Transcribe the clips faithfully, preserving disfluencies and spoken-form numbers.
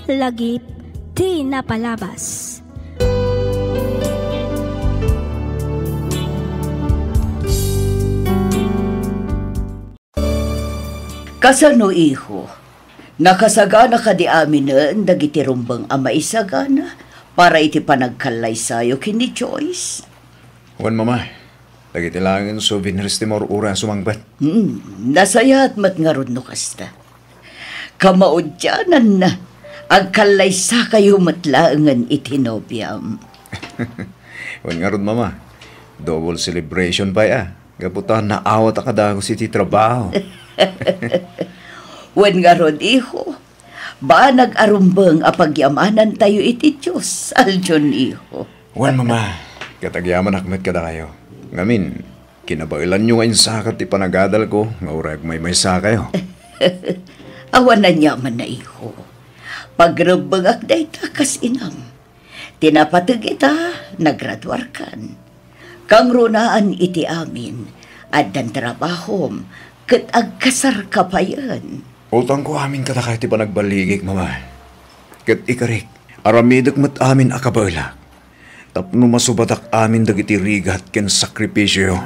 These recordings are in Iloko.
Lagip ti napalabas. Kasano, iho? Nakasagana kadi aminen dagiti rumbeng a maisagana para iti panagkallaysayo ken ni Joyce? Wen, Mama. Dagiti laengen souvenirs ti maur-uray a sumangpet. Hmm, nasayaat met ngarud no kasta. Kamaudiananna, agkallaysakayo met laengen iti nobiam. Wen ngarud, Mama, double celebration pay a, gapu ta naawat a kadagus iti trabaho. Wen ngarud, iho, banag a rumbeng a pagyamanantayo iti Dios, Aljon, iho. Wen, Mama, ket agyamanak met kadakayo. Ngamin, kinabaelanyo nga insakat ti panagadalko nga uray agmaymaysakayo. Awan aniamanna, iho. Pagrebbengak dayta kas inam. Ti napateg ita, nagraduarkan. Kangrunaan iti amin, addan trabahom, ket agkasarka payen. Utangko amin kadakayo ti panagballigik, Mama. Ket ikarik, aramidek met amin a kabaelak. Tapno masubatak amin dagiti rigat ken sakripisio.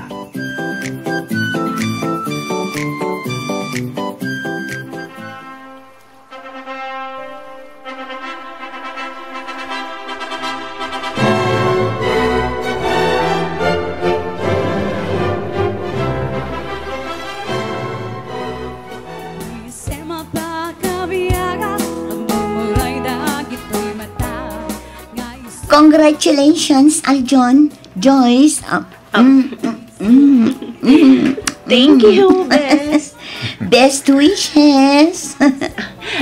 Congratulations, Aljon, Joyce. Ah, mm, mm, mm, mm. Thank you, Bes. Best wishes.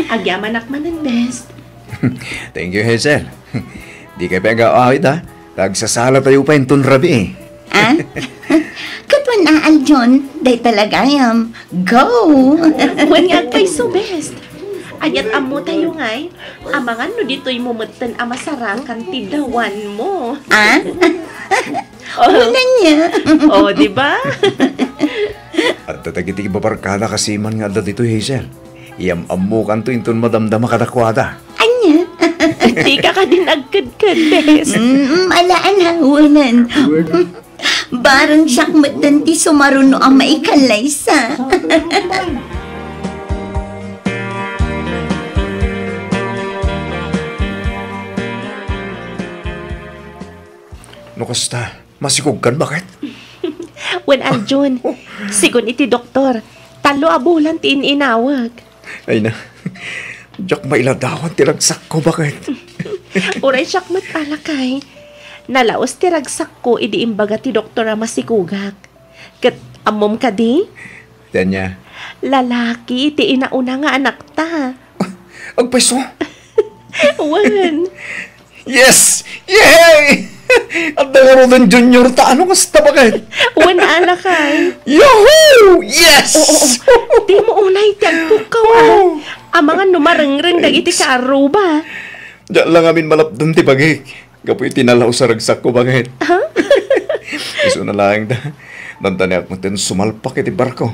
Agyamanak manen, Bes. Thank you, Hazel. Dikay pay agaw-awid, ha? Agsasalatayo pay inton rabii. Ah? Ket wen a, Aljon, dayta la gayam. Go! Wen nga agpayso, Bes. Ania't ammotayo ngay, amangan no ditoymo metten a masarakan ti dawanmo. Ah? Oh. Wen ania? Oh, di ba? Adda dagiti ibabarkada kasiman nga adda ditoy, Hazel. Iyam-ammokanto inton madamdama kadakuada. Ania? Dika kadin agkedked, Bes. Mm, ala, ala, wenen. Bareng siak metten ti sumaruno a maikallaysa. No kasta, masikogkan, baket? Wen, Aljon, sigun iti doktor, tallo a bulan ti in-inawag. Ay na, diak mailadawan ti ragsakko, baket? Uray siak met a, lakay. Nalaus ti ragsakko idi imbaga ti doktor a masikogak. Ket ammom kadi? Tanya. Lalaki ti inauna nga anakta. Agpayso? Wen. Yes! Yay! Adda ngaruden junior ta, ano kasta, baket? Wen a, lakay. Yahoo! Yes! Oo, oo. Dimo unay ti agpukkaw, ah. Oo. Amangan no marengreng dagiti kaarruba. Diak la ngamin malapdem ti bagik. Gapu iti nalaus a ragsakko, baket. Ha? Isuna laeng ta. Nantaniak metten sumalpak iti barko.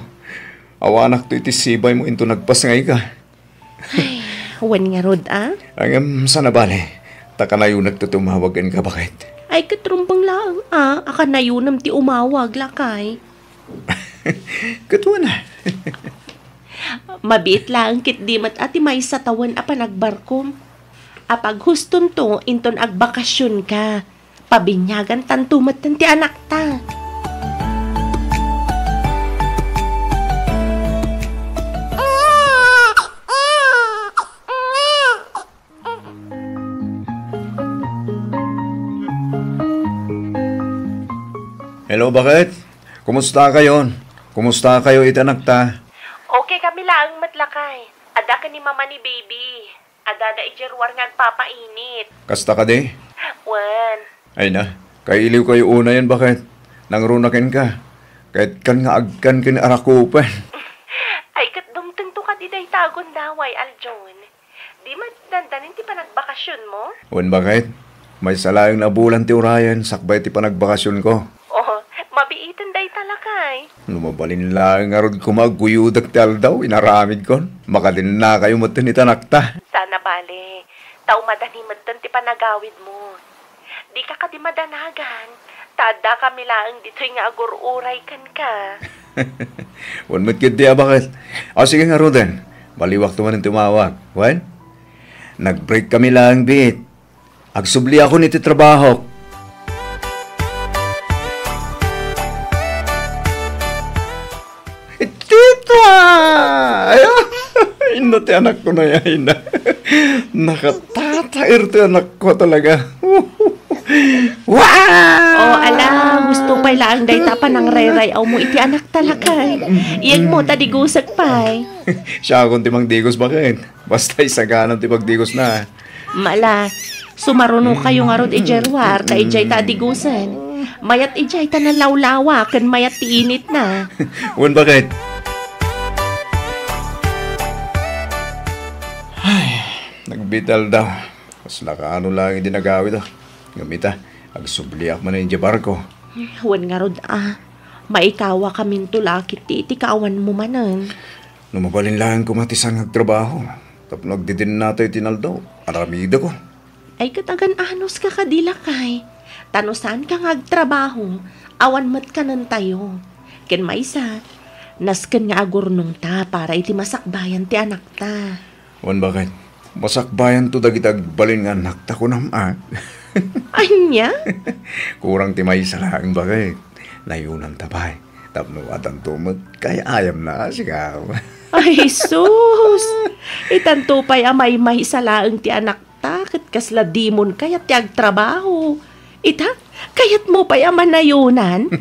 Awanakto iti sibaymo inton nagpasngayka. Ay, wen ngarud, a? Ngem, saan a bale, ta kanayonakto ti umawag kenka, baket. Ay, ket rumbeng laeng, a, a kanayonem ti umawag, lakay. Ket wen a. Mabiit laeng ketdi met a ti maysa tawen a panagbarkom. A paghustonto inton agbakasionka. Pabiniagantanto metten ti anakta. Hello, baket? Kumusta kayon? Kumusta kayo iti anakta? Okay kami laeng met, lakay. Adda ken ni mama ni baby. Adda da idiay ruar nga agpapainit. Kasta kadi? Wen. Ay na, kailiw kayo unayen, baket? Nangruna kenka. Ket kan nga agkan ken arakupen. Ay, ket dumtengto kadi dayta a gundaway, Aljon. Di met dandanin ti panagbakasionmo? Wen, baket? Maysa laeng a bulan ti urayen sakbay ti panagbakasionko. Oh, mabiiten dayta, lakay. No mabalin laeng ngarud koma agguyudak ti aldaw, inaramidkon. Makadennakayo metten iti anakta. Nabale, ta umadani metten ti panagawidmo. Dika kadi madanagan, ta addakami laeng ditoy nga agur-uray kenka. Wen met ketdi a baket. O, sige ngaruden, baliwakto manen ti umawag. Wen? Nag-break kami laeng biit. Agsubliakon iti trabahok. Tita! Ay, inno ti anakko na yan. Nakatataer ti anakko talaga. Wow! O, ala, gusto pay laeng dayta panangrayray-awmo iti anak talakay. Iyegmo ta digusek pay. Siakon ti mangdigos, baket. Basta isaganan ti pagdigosna. Mala, sumarunokayo ngarud idiay ruar, ta idiay ta adigosen. Mayat idiay ta nalawlawa, ken mayat ti initna. Wen, baket? Ay, nagbital da. Kasla kaano laeng idi nagawid, a. Ngem ita, agsubliak manen idiay barko. Wen ngarud, a. Maikawakaminto la ketdi iti kaawanmo manen. No mabalin laeng koma ti saan nga agtrabaho, tapno agdidinnatayo iti inaldaw, aramideko. Ay, ket agan-anuska kadi, lakay. Ta no saanka nga agtrabaho, awan met kanentayo. Ken maysa, nasken nga agurnongta para iti masakbayan ti anakta. Wen, baket, masakbayanto dagiti agbalin nga annakta, kunam, a? Ania? Kurang ti maysa laeng, baket. Nayonanta pay. Tapno adanto met kay ayamna, sika. Ay, sus! Itanto pay a maymaysa laeng ti anakta, ket kasla dimon kayat ti agtrabaho. Ita, kayatmo pay a manayonan?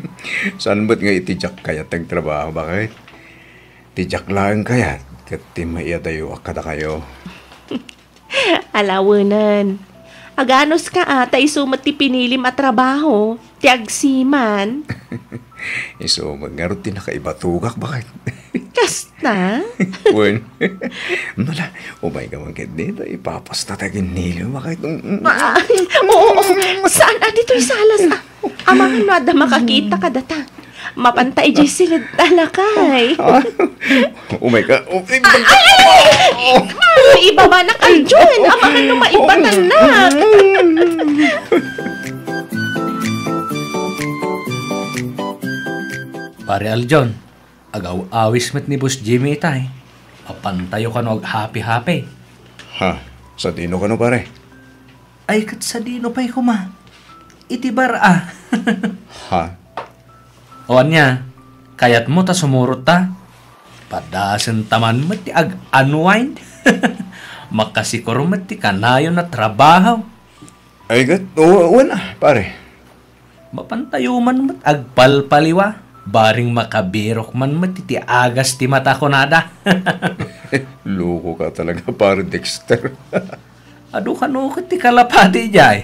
Saan met nga iti diak kayat ti agtrabaho, baket? Ti diak laeng kayat ket ti maiadayo a kadakayo. Alawenen. Aganuska a, ta isu met ti pinilim a trabaho, ti agsiman. Isu met ngarud ti nakaibatogak, baket. Kasta? Wen. Nala, umayka man ketdi, ta ipapasta ta ken Nilo, baket. Ah, oo, oo. Saan a ditoy salas, a? Amangan no adda makakita kadata. Mapanta idiay siled ta, lakay. Ah, umayka. Oh, ay, ay, ay, ay, ay! Ibabanak, Aljon. Amangan no maibatannak. Pare Aljon, agaw-awis met ni Boss Jimmy itay. Mapantayo kano aghapi-hapi. Ha? Sadino kano, pare? Ay, ket sadino pay koma? Iti bar a. Ha? O ania, kayatmo ta sumurot ta? Padasenta man met ti ag-unwind. Makasikor met ti kanayon a trabaho. Ay, ket, o, wen a, pare. Mapantayo man met agpalpaliwa, bareng makabirok man met iti agas ti mata kunada. Loko ka talaga, pare Dexter. Adu kano ket ti kalapati idiay.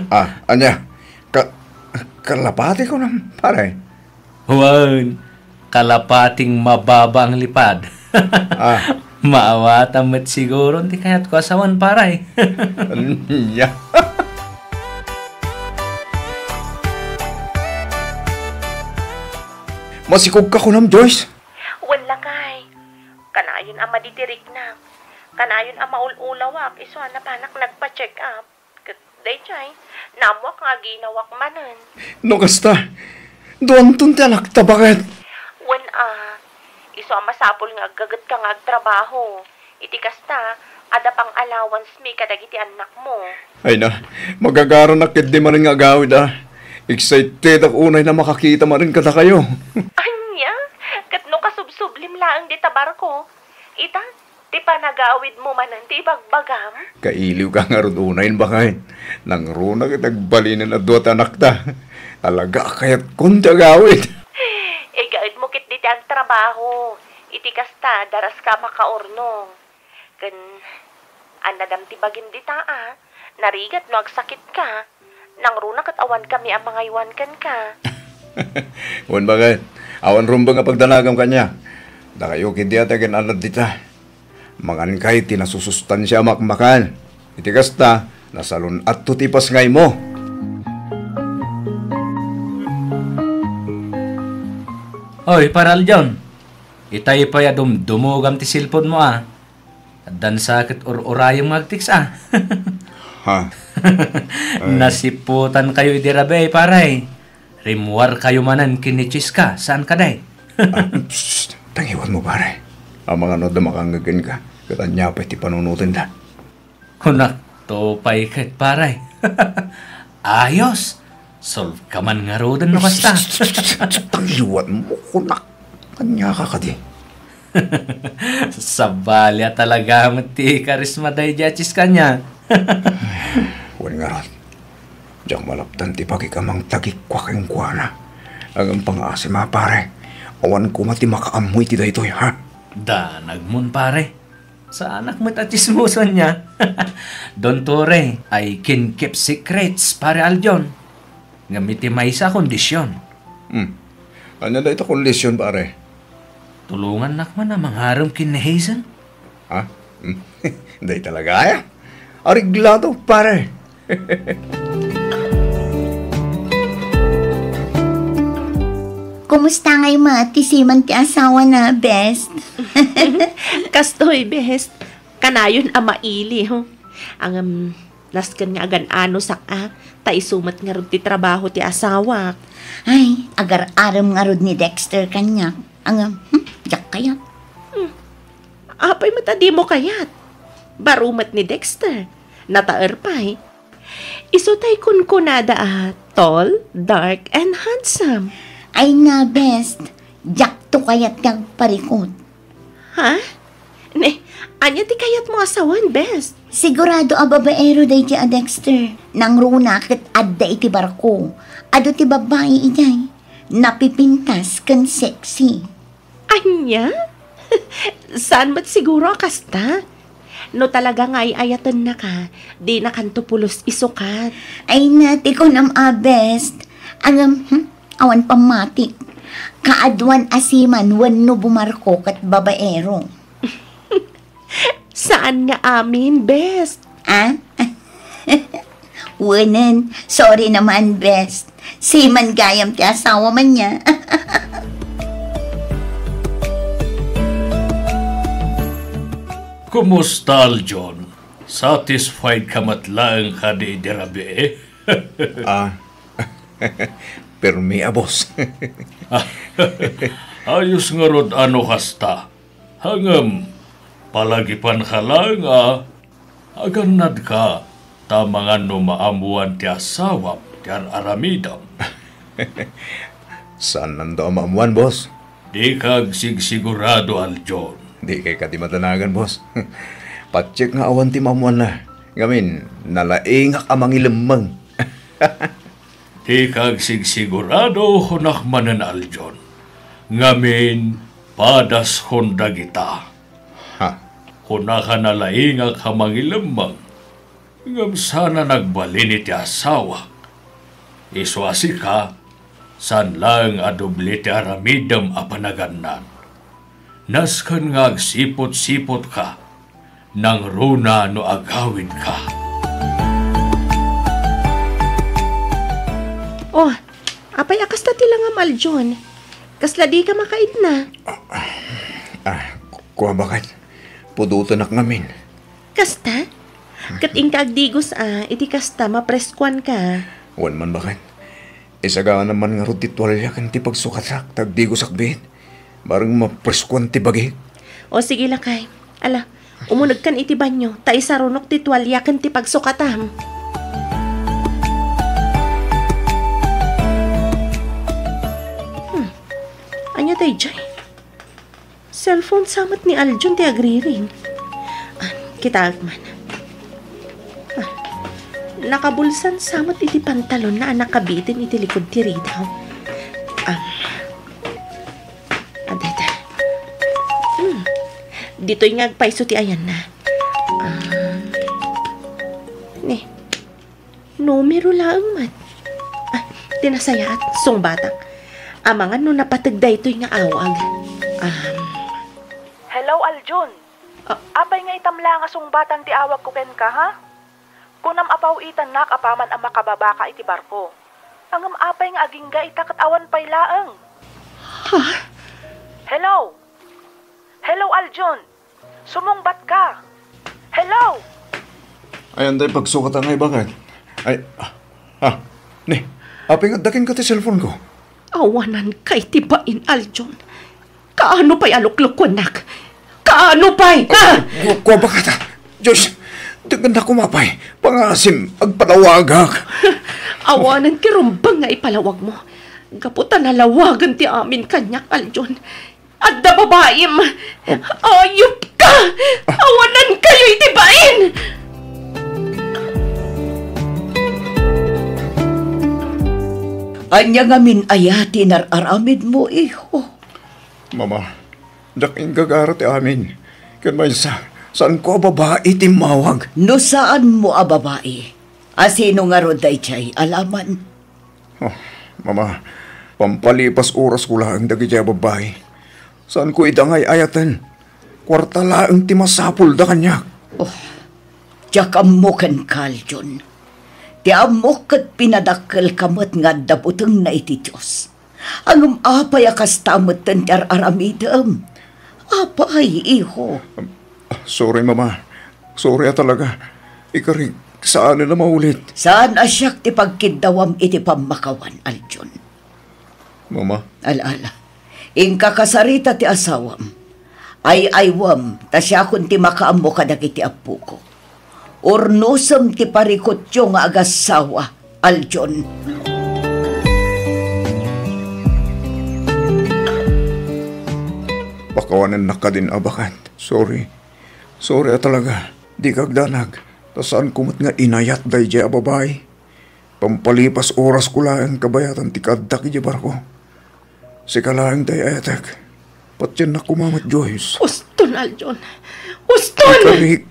Ah, ania? Ka-, kalapati kunam, pare? Wen, kalapating mababa ang lipad. Ah. Maawatam met siguron ti kayatko a sawen, pare. Ania? Masikog ka kunam, Joyce? Wen, lakay. Kanayon a madidiriknak. Kanayon a maul-ulawak isu a napanak nagpa-check up. Ket daydiay, naammoak nga aginawak manen. No kasta, duanton ti anakta, baket? Wen a, isu a masapul nga aggagetka nga agtrabaho. Iti kasta, adda pang allowance mi kadagiti annakmo. Ay na, magagaranak ketdi manen nga agawid a. Excitedak unay na makakita manen kadakayo. Ania? Ket no kasubsublim laeng dita barko? Ita, ti panagawidmo manen ti ibagbagam? Kailiwka ngarud unayen, baket. Nangruna ket agbalinen a dua ti anakta. Talaga a kayatkon ti agawid. Igaedmo ketdi ti agtrabaho. Iti kasta, daraska a makaurnong. Ken annadam ti bagim dita a, narigat no agsakitka. Nangruna ket awankami a mangaywan kenka. Wen, baket, awan rumbeng a pagdanagam kaniak. Dakayo ketdi a ti agan-annad dita. Mangankay ti nasusustansia a makmakan. Iti kasta, nasalun-atto ti ipasngaymo. Oy, Pare Aljon. Itay pay a dumdumogam ti cellphone-mo a. Addan sa ket ur-urayem nga agtext, a. Ha? Ay. Nasiputankayo idi rabii, pare. Rimmuarkayo manen ken ni Chiska, saan kadi? Ah, shh, tangiwatmo, pare. Amangan no adda makangngeg kenka, ket ania pay ti panunotenda? Kunakto pay ket, pare. Ayos! Solveka man ngaruden no kasta. Tangiwatmo, kunak. Ania ka kadi? Sabali a talaga met ti karisma daydiay a Chiska ania. Wen ngarud, diak malapdan ti pakikam a mangtagikua kenkuana. Ngem pangaasim a, pare, awan koma ti makaammo iti daytoy, ha? Danagmon, pare. Saanak met a tsismoso ania. Don't worry, I can keep secrets, Pare Aljon. Ngem iti maysa a kondisyon. Hmm. Ania dayta kondisyon, pare? Tulongannak man a mangarem ken ni Hazel. Ha? Hmm. Dayta talaga aya? Areglado, pare. Kumusta ngay met ti seaman ti asawana, best? Kastoy, best. Kanayon a maili, ho. Ngem, nasken nga agan-anosak a, ta isu met ngarud ti trabaho ti asawak. Ay, agar-arem ngarud ni Dexter kaniak. Ngem, hmm, diak kayat. Hmm. Apay met a dimo kayat? Baro met ni Dexter. Nataer pay. Isu tay kunkunada a tall, dark, and handsome. Ay na, best. Diakto kayat nga agparikut. Ha? Ne, ania ti kayatmo a sawen, best? Sigurado a babaero daydiay a Dexter. Nangruna ket adda iti barko. Adu ti babbai idiay. Napipintas ken sexy. Ania? Saan met siguro a kasta? No talaga nga ay-ayatennaka, dinakanto pulos isukat. Ay na, ti kunam a best. Ngem, hmm, awan pammatik. Kaaduan a seaman wenno bumarko ket babaero. Saan nga amin, best? Ah? Wenen, sorry naman, best. Seaman gayam ti asawam ania. Kumusta, Aljon? Satisfied ka met laeng kadi idi rabii? Ah, permi a, boss. Ayos ngarud a no kasta. Ngem, palagipanka laeng a agannadka, ta amangan no maammuan ti asawam ti ar-aramidem. Saannanto a maammuan, boss. Dika agsigsigurado, Aljon. Dikay kadi madanagan, boss. Patiek nga awan ti maammuanna. Ngamin, nalaingak a mangilemmeng. Dika agsigsigurado, kunak manen, Aljon. Ngamin, padaskon dagita. Ha? Kunaka nalaingak a mangilemmeng, ngem saan a nagbalin iti asawak. Isu a sika, saan laeng a doble ti aramidem a panagannad. Nasken nga agsipot-sipotka, nangruna no agawidka. Oh, apay a kasta ti langam, Aljon? Kasla dika makaidna? Ah, kua baket, pudotenak ngamin. Kasta? Ket inka agdigos a, iti kasta, mapreskuanka. Wen man baket. Isagana man ngarud ti tualia ken ti pagsukatak, ta agdigosak biit. Bareng mapreskuan ti bagik. O, sige, lakay. Ala, umunegkan iti banyo, ta isarunok ti tualia ken ti pagsukatam. Hmm. Ania daydiay? Cellphone sa met ni Aljon ti agriring. Ah, kitaek man. Ah, nakabulsan sa met iti pantalonna a nakabiten iti likod ti ridaw. Ah, adda ita. Hmm. Ditoy nga agpayso ti ayanna. Ah. Ni. Numero laeng met. Ah, ti nasayaat, sungbatak. Amangan no napateg daytoy nga awag. Um. Hello, Aljon. Ah. Apay nga itam la nga sungbatan ti awagko kenka, ha? Kunam a paw-itannak apaman a makababaka iti barko. Ngem apay nga agingga ita ket awan pay laeng? Ha? Hello? Hello, Aljon! Sumungbatka! Hello? Ay, anday pagsukatan nga ibagat. Ay, ah, ah, ni, apay nga adda kenka ti cellphone ko? Awanan kay ti bain, Aljon. Kaano pay a luklukuennak? Kaano pay? Ah! Ku-, kua bakata. Diyos, denggennak koma pay. Pangaasim, agpalawagak. Awanan ti rumbeng nga ipalawagmo. Gapu ta nalawagen ti amin kaniak, Aljon. Adda babaim. Oh. Ayupka! Awanan kayo iti bain! Ania ngamin aya ti inar-aramidmo, iho? Mama, diak inggagara ti amin. Ken maysa, saanko a babai ti immawag. No saanmo a babai, a sino ngarud daydiay a laman? Oh, Mama, pampalipas orasko laeng dagiti a babbai. Saanko ida nga ay-ayaten. Kuarta laeng ti masapulda kaniak. Oh, diak ammo kenka, Aljon. Ti ammok ket pinadakkelka met nga adda butengna iti Dios. Ngem apay a kasta metten ti ar-aramidem? Apay, iho? Ah, sorry, Mama. Sorry a talaga. Ikarik, saanen a maulit. Saan a siak ti pagkiddawam iti pammakawan, Aljon. Mama. Ala, ala. Inka kasarita ti asawam. Ay-aywem, ta siakon ti makaammo kadagiti appoko. Urnosem ti parikutyo nga agassawa, Aljon. Pakawanennak kadin, a baket. Sorry. Sorry a talaga. Dika agdanag. Ta saanko met nga inayat daydiay a babai. Pampalipas orasko laeng kabayatan ti kaaddak idiay barko. Sika laeng ti ay-ayatek. Patiennak koma met, Joyce. Uston, Aljon. Uston! Ikarik,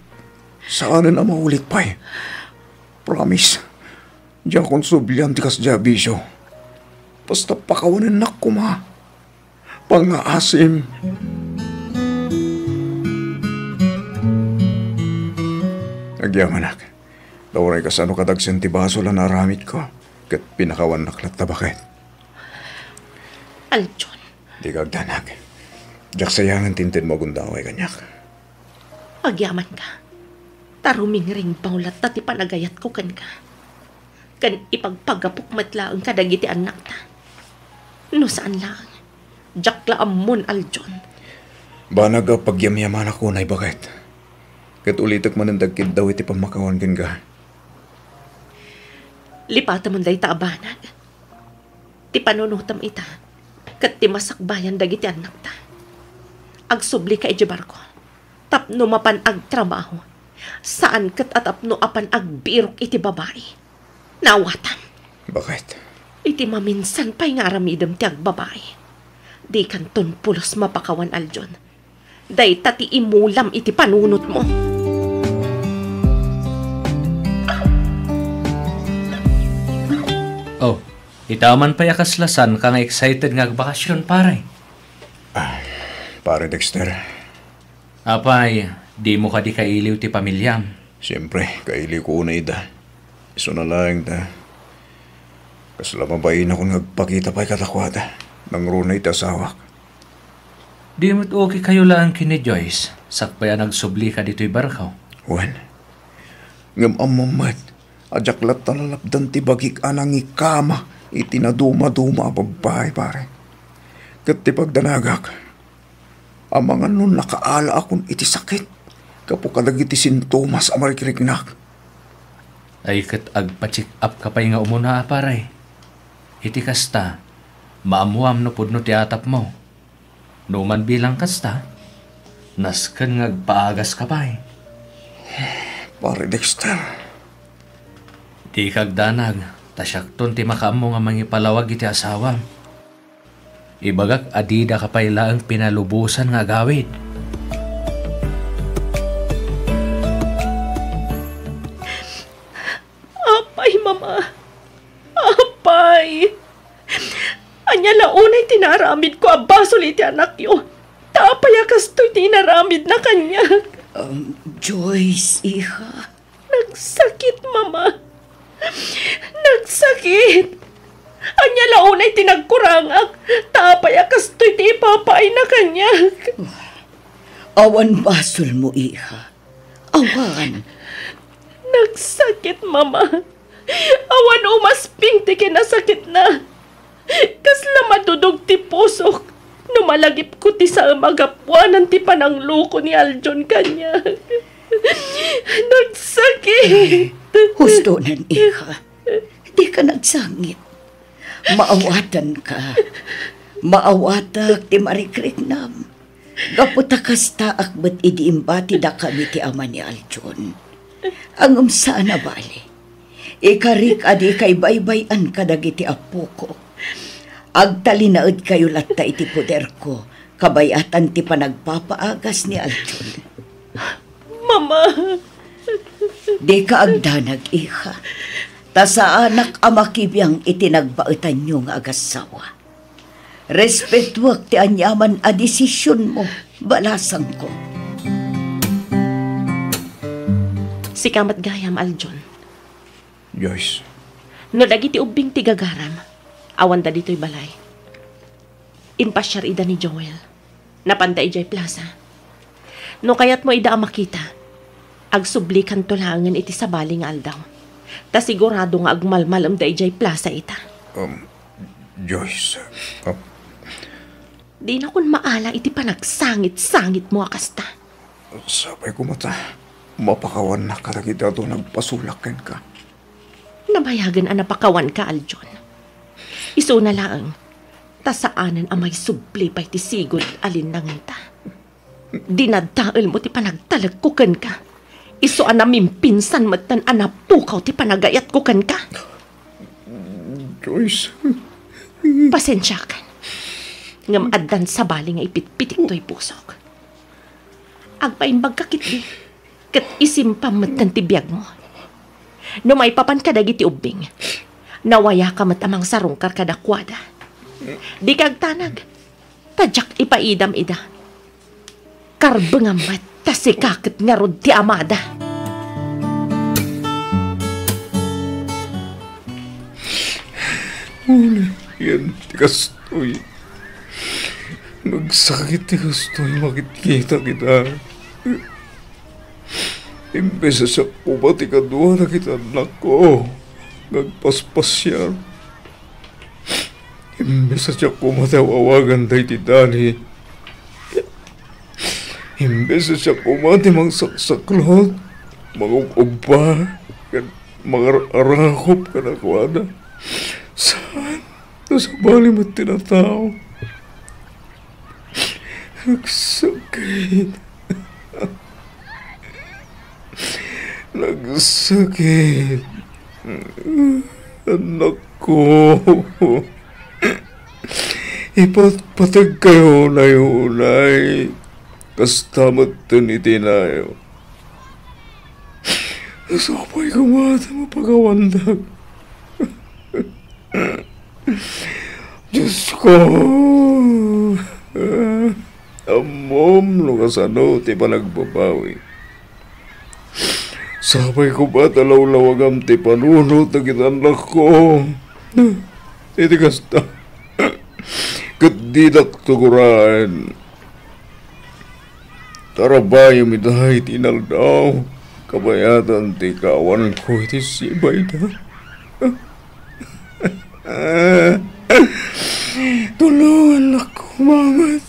saanen a maulit pay. Promise. Diakon sublian ti kasdiay a bisio. Basta pakawanennak koma. Pangaasim. Agyamanak. Ta uray kasano kadagsen ti basol a naaramidko, ket pinakawannak latta, baket. Aljon. Dika agdanag. Diak sayangen ti intedmo a gundaway kaniak. Agyamanka. Ta rumingringbaw latta ti panagayatko kenka. Ken ipagpagapok met laeng kadagiti annakta. No saan laeng, diak la ammon, Aljon. Banag a pagyamyamanak unay, baket. Ket ulitek manen ti agkiddaw iti pammakawan kenka. Lipatemon dayta a banag. Ti panunotem ita, ket ti masakbayan dagiti annakta. Agsublika idiay barko, tapno mapan agtrabaho, saan ket a tapno apan agbirok iti babai. Naawatam. Baket? Iti maminsan pay nga aramidem ti agbabai, dikanton pulos mapakawan, Aljon. Dayta ti imulam iti panunotmo. Oh, ita man pay a kasla saanka nga excited nga agbakasyon, pare? Ah, Pare Dexter. Apay, dimo kadi kailiw ti pamiliam? Siempre, kailiwko unay ida. Isuna laeng ta, kasla mabainak nga agpakita pay kadakuada, nangruna iti asawak. Di met okay kayo laeng ken ni Joyce, sakbay a nagsublika ditoy barko? Wen, ngem ammom met a diak latta lalapdan ti bagik a nangikama iti nadumaduma a babbai, pare. Ket ti pagdanagak, amangan no nakaalaakon iti sakit gapu kadagiti sintomas a marikriknak. Ay ket agpa-check up ka pay nga umuna, a pare. Iti kasta, maammuam no pudno ti atapmo. No man bilang kasta, nasken nga agpaagas ka pay. Pare Dexter. Dika agdanag, ta siakton ti makaammo nga mangipalawag iti asawam. Ibagak a dida ka pay laeng pinalubosan nga agawid. Apay, Mama. Apay. Ania la unay ti naaramidko a basol iti anakyo? Ta apay a kastoy ti inaramidna kaniak? Um, Joyce, iha. Nagsakit, Mama. Nagsakit. Ania la unay ti nagkurangak? Ta apay a kastoy ti ipapaayna kaniak? Awan basolmo, iha. Awan. Nagsakit, Mama. Awan umasping ti kinasakitna. Kasla madudog ti pusok no malagipko ti saem a gapuanan ti panangloko ni Aljon kaniak. Nagsakit. Hustonan, iha. Dika nagsangit. Maawatanka. Maawatak ti marikriknam. Gapu ta kastaak met idi imbatidakami ti ama ni Aljon. Ngem saan a bali. Ikarik a dika ibaybay-an kadagiti appoko. Agtalinaedkayo latta iti poderko, kabayatan ti panagpapaagas ni Aljon. Mama! Dika agdanag, iha. Ta saanak a makibiang iti nagbaetanyo nga agassawa. Respetuak ti aniaman a desisionmo, balasangko. Sika met gayam, Aljon. Joyce. No dagiti ubbing ti gagaram, awanda ditoy balay. Impasiar ida ni Joel. Napanda idiay plaza. No kayatmo ida a makita, agsublikanto laengen iti sabali nga aldaw. Ta sigurado nga agmalmalemda idiay plaza ita. Um, Joyce, um, Dinakon maala iti panagsangit-sangitmo a kasta. Sapay koma ta mapakawannak kadagiti adu a nagpasulak kenka. Nabayagen a napakawanka, Aljon. Isuna laeng, ta saanen a maisubli pay ti sigud a linnangenta. Dinadaelmo ti panagtalekko kenka. Isu a namimpinsan metten a napukaw ti panagayatko kenka. Joyce. Pasensiakan. Ngem addan sabali nga ipitpitik toy pusok. Agpaimbagka ketdi, ket isimpam metten ti biagmo. No maipapan kadagiti ubbing, nawayaka met a mangsarungkar kadakuada. Dika agtanag, ta diak ipaidam ida. Karbengam met ta sika ket ngarud ti amada. Uligen ti kastoy. Nagsakit ti kastoy makitkita kita. Imbes a siak koma ti kadua dagiti annakko nga agpaspasiar. Imbes a siak koma ti aw-awagan daydi Dani. Imbes a siak koma ti mangsaksaklot, mangub-ubba, ken mangar-arakop kadakuada. Saan? No sabali met ti natao. Nagsakit. Nagsakit. Annakko. Ipatpategkayo unay-unay. Kasta metten iti inayo. Sapay koma ta mapakawandak. Diosko, ammom no kasano ti panagbabawi. Sapay koma ta lawlawagam ti panunot dagiti annakko. Iti kasta, ket didak tugoraen. Tarabayem ida iti inaldaw, kabayatan ti kaawanko iti sibayda. Tulongannak koma met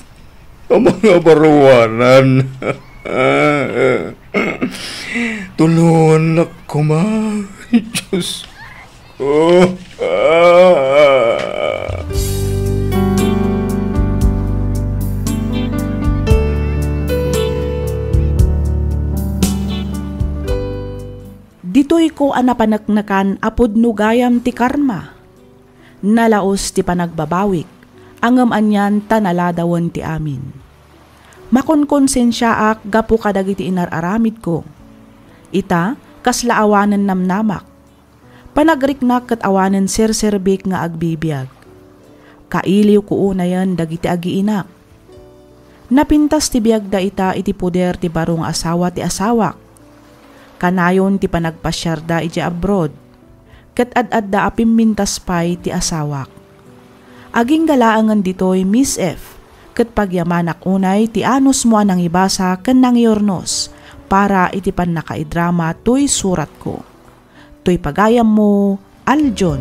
a mangabaruanan. Tulongannak koma, Diosko. Ditoyko a napaneknekan a pudno gayam ti karma. Nalaus ti panagbabawik, ngem anian ta naladawen ti amin. Makonkonsensiaak gapu kadagiti inar-aramidko. Ita, kasla awanen namnamak. Panagriknak ket awanen serserbik nga agbibiag. Kailiwko unayen dagiti agiinak. Napintas ti biagda ita iti poder ti baro nga asawa ti asawak. Kanayon ti panagpasiarda idiay abroad, ket ad-adda a pimmintas pay ti asawak. Agingga laengen ditoy, Miss F, ket pagyamanak unay ti anusmo a nangibasa ken nangiurnos. para iti pannakaidrama toy suratko. Toy pagayammo, Aljon.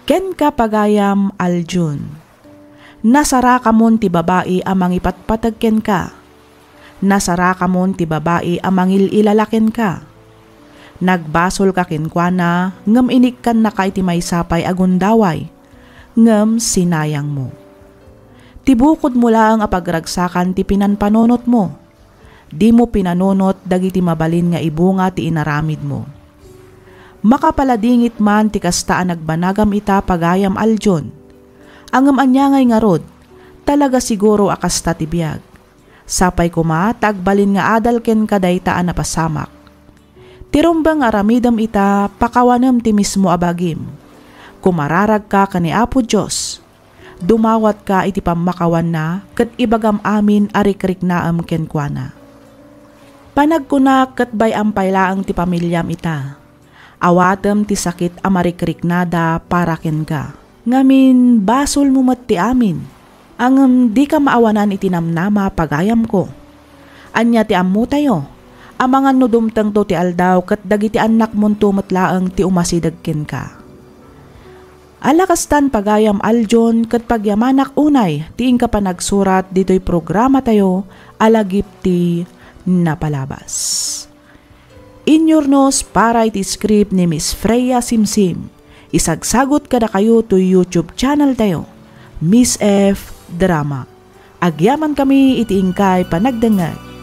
Kenka, pagayam, Aljon. Nasarakamon ti babai a mangipatpateg kenka. Nasarakamon ti babai a mangil-ilala kenka. Nagbasolka kenkuana, ngem inikkannaka iti maysa pay a gundaway, ngem sinayangmo. Ti bukodmo laeng a pagragsakan ti pinanpanunotmo. Dimo pinanunot dagiti mabalin nga ibunga ti inaramidmo. Makapaladingit man ti kasta a nagbanagam ita, pagayam, Aljon. Ngem ania ngay ngarud, talaga siguro a kasta ti biag. Sapay koma ta agbalin nga adal kenka dayta a napasamak. Ti rumbeng nga aramidem ita, pakawanem ti mismo a bagim. Kumararagka ken ni Apo Dios. Dumawatka iti pammakawanna ket ibagam amin a rikriknaem kenkuana. Panagkunak ket bay-am pay laeng ti pamiliam ita. Awatem ti sakit a marikriknada para kenka. Ngamin, basolmo met ti amin. Ngem dika maawanan iti namnama, pagayamko. Ania ti ammotayo? Amangan no dumtengto ti aldaw ket dagiti annakmonto met laeng ti umasideg kenka. Ala kastan, pagayam, Aljon, ket pagyamanak unay ti inka panagsurat ditoy programatayo a Lagip ti Napalabas. Inyurnos para iti script ni Miss Freya Simsim. Isagsagut kadakayo toy YouTube channel tayo, Miss F Drama. Agyamankami iti inkay panagdengngeg.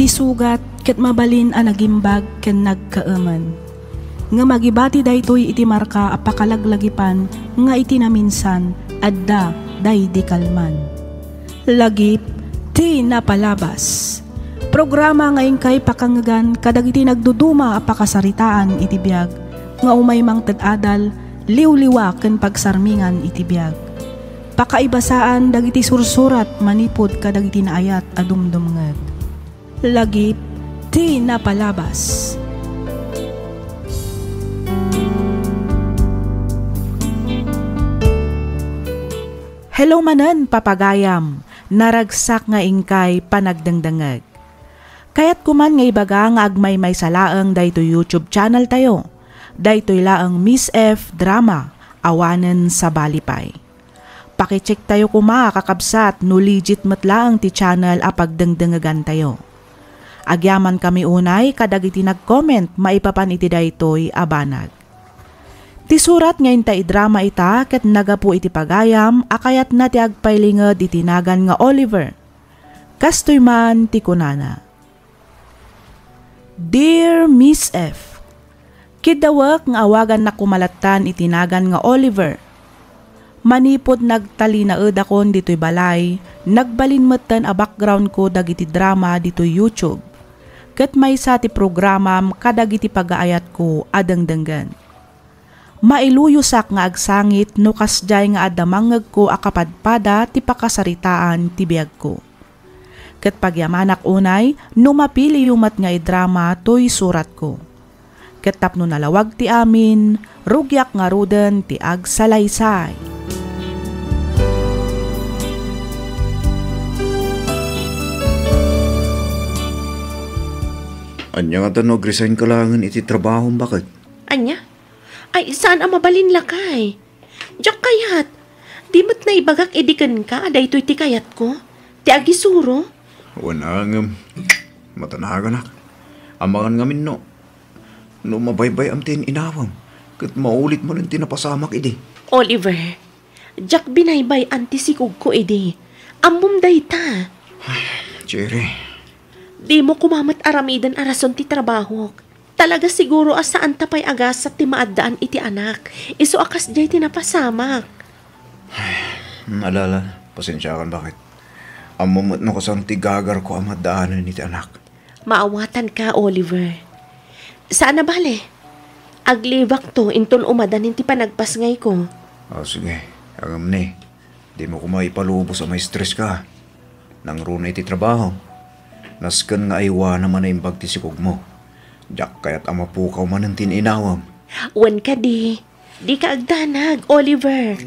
Ti sugat ket mabalin a nagimbag ken nagkaemen. Ngem agibati daytoy iti marka a pakalaglagipan nga iti naminsan, adda daydi kalman. Lagip ti Napalabas. Programa nga inkay pakangngegan kadagiti nagduduma a pakasaritaan iti biag nga umay mangted adal, liwliwa ken pagsarmingan iti biag. Pakaibasaan dagiti sursurat manipud kadagiti naayat a dumdumngeg. Lagip ti Napalabas. Hello manen, papagayam. Naragsak nga inkay panagdengdengngeg. Kayatko man nga ibaga nga agmaymaysa laeng daytoy YouTube channel tayo. Daytoy laeng Miss F Drama, awanen sabali pay. Pakicheck tayo koma, kakabsat, no legit met laeng ti channel a pagdengdengegan tayo. Agyamankami unay kadagiti nag-comment maipapan iti daytoy a banag. Ti surat nga inta idrama ita ket nagapu iti pagayam a kayatna ti agpailinged iti nagan nga Oliver. Kastoy man ti kunana, "Dear Miss F, kiddawek nga awagannak koma lattan iti nagan nga Oliver. Manipud nagtalinaedakon ditoy balay, nagbalin metten a background ko dagiti drama ditoy YouTube. Ket maysa ti programam kadagiti pagaayatko a dengdenggen. Mailuyosak nga agsangit no kasdiay nga adda mangngegko a kapadpada ti pakasaritaan ti biagko. Ket pagyamanak unay no mapiliyo met nga idrama toy suratko. Ket tapno nalawag ti amin, rugiak ngaruden ti agsalaysay." Ania ngata no agresign ka laengen iti trabahom, baket? Ania? Ay, saan a mabalin, lakay. Diak kayat. Di met naibagak idi kenka a daytoy ti kayatko, ti agisuro. Wen a ngem, matanaganak. Amangan ngamin no, no mabaybay-am ti in-inawam, ket maulit manen ti napasamak idi. Oliver, diak binaybay-an ti sikogko idi. Ammom dayta. Cherry. Dimo koma met aramiden a rason ti trabahok. Talaga siguro a saanta pay a gasat ti maaddaan iti anak, isu a kasdiay ti napasamak. Alala, pasensiakan baket. Ammom met no kasano ti gagarko a maaddaanen iti anak. Maawatanka, Oliver. Saan a bale. Aglibakto inton umadanin ti panagpasngayko. O, sige. Ngem ni, dimo koma ipalubos a maistreska. Nangruna iti trabaho. Nasken nga aywanam a naimbag ti sikogmo. Diak kayat a mapukaw manen ti in-inawam. Wen kadi, dika agdanag, Oliver.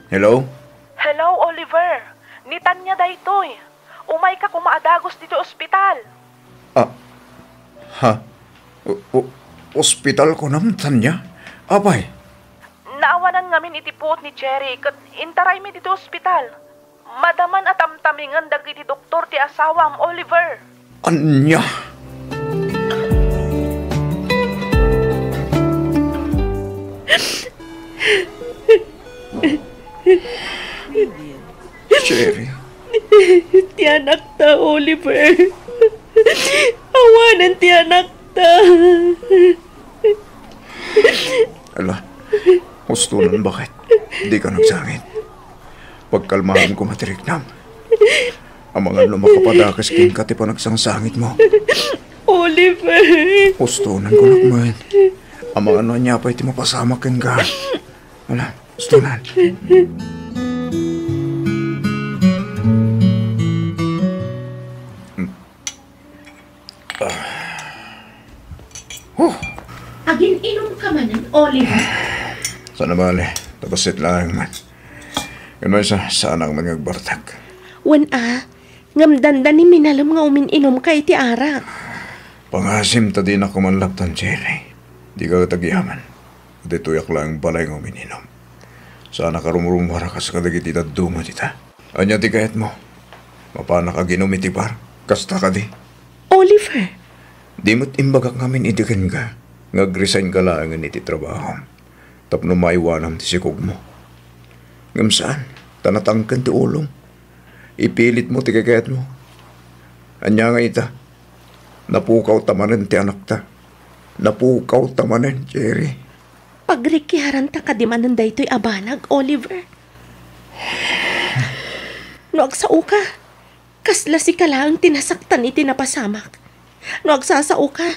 Hello? Hello, Oliver. Ni Tanya daytoy. Umayka koma a dagus ditoy ospital. Ah, ha? O-, o-, ospital kunam, Tanya? Apay? Naawanan ngamin iti puot ni Cherry ket intaraymi ditoy ospital. Madaman a tamtamingen dagiti doktor ti asawam, Oliver. Ania? Cherry. Ti anakta, Oliver. Awanen ti anakta. Ala, hustonan baket. Dika nagsangit. Pagkalmaem koma ti riknam. Amangan no makapadakes kenka ti panagsangsangitmo. Oliver! Hustonan ko met. Amangan no ania pay ti mapasamak kenka. Ala, hustonan. Huh. Agin-inumka manen, Oliver? Saan a bale, ta bassit laeng man. Ken maysa, saanak man nga agbartek. Wen a, ngem dandani minalem nga umin-inumka iti arak. Pangasim ta dinak koma laptan, Cherry. Dika ket agyaman. Ditoyak laeng balay nga umin-inum. Saanak a rumrumuar a kas kadagiti dadduma dita. Ania ti kayatmo? Mapanak aginum iti bar? Kasta kadi? Oliver! Di met imbagak ngamin idi kenka nga agresignka laengen iti trabahom tapno maaywanam ti sikogmo. Ngem saan, ta natangken ti ulom. Ipilitmo ti kayatmo. Ania nga ita? Napukawta manen ti anakta. Napukawta manen, Cherry. Pagrikiaranta kadi manen daytoy a banag, Oliver? No agsaoka, kasla sika laeng ti nasaktan iti napasamak. No agsasaoka,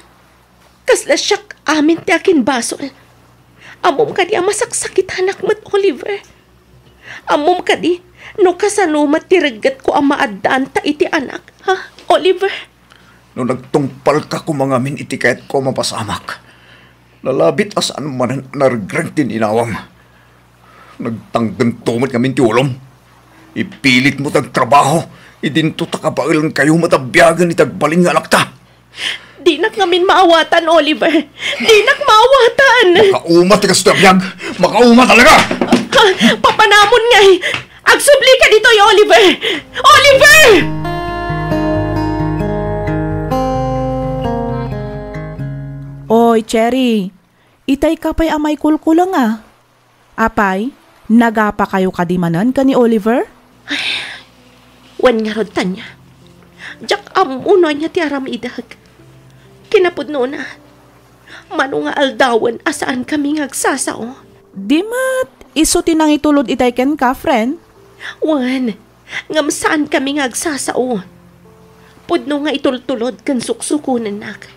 kasla siak amin ti akinbasol. Ammom kadi a masaksakitanak met, Oliver? Ammom kadi no kasano met ti reggetko a maaddaanta iti anak, ha, Oliver? No nagtungpalka koma ngamin iti kayatko a mapasamak, nalabit a saan manen a naregreng ti in-inawam. Nagtanggento met ngamin ti ulom. Ipilitmo ti agtrabaho, idinto ta kabaelankayo met a biagen iti agbalin nga anakta. Dinak ngamin maawatan, Oliver. Dinak maawatan. Makauma ti kastoy a biag. Makauma talaga. Ha? Papanamon ngay. Agsublika ditoy, Oliver. Oliver! Oy, Cherry. Itayka pay a maikulkulenga. Apay, nagapakayo kadi manen ken ni Oliver? Ay, wen ngarud, Tanya. Diak ammo no ania ti aramidek. Kinapudnona, mano nga aldawen a saankami nga agsasao. Di met isu ti nangitulod itay kenka, friend? Wen, ngem saankami nga agsasao. Pudno nga itultulod ken suksukonennak.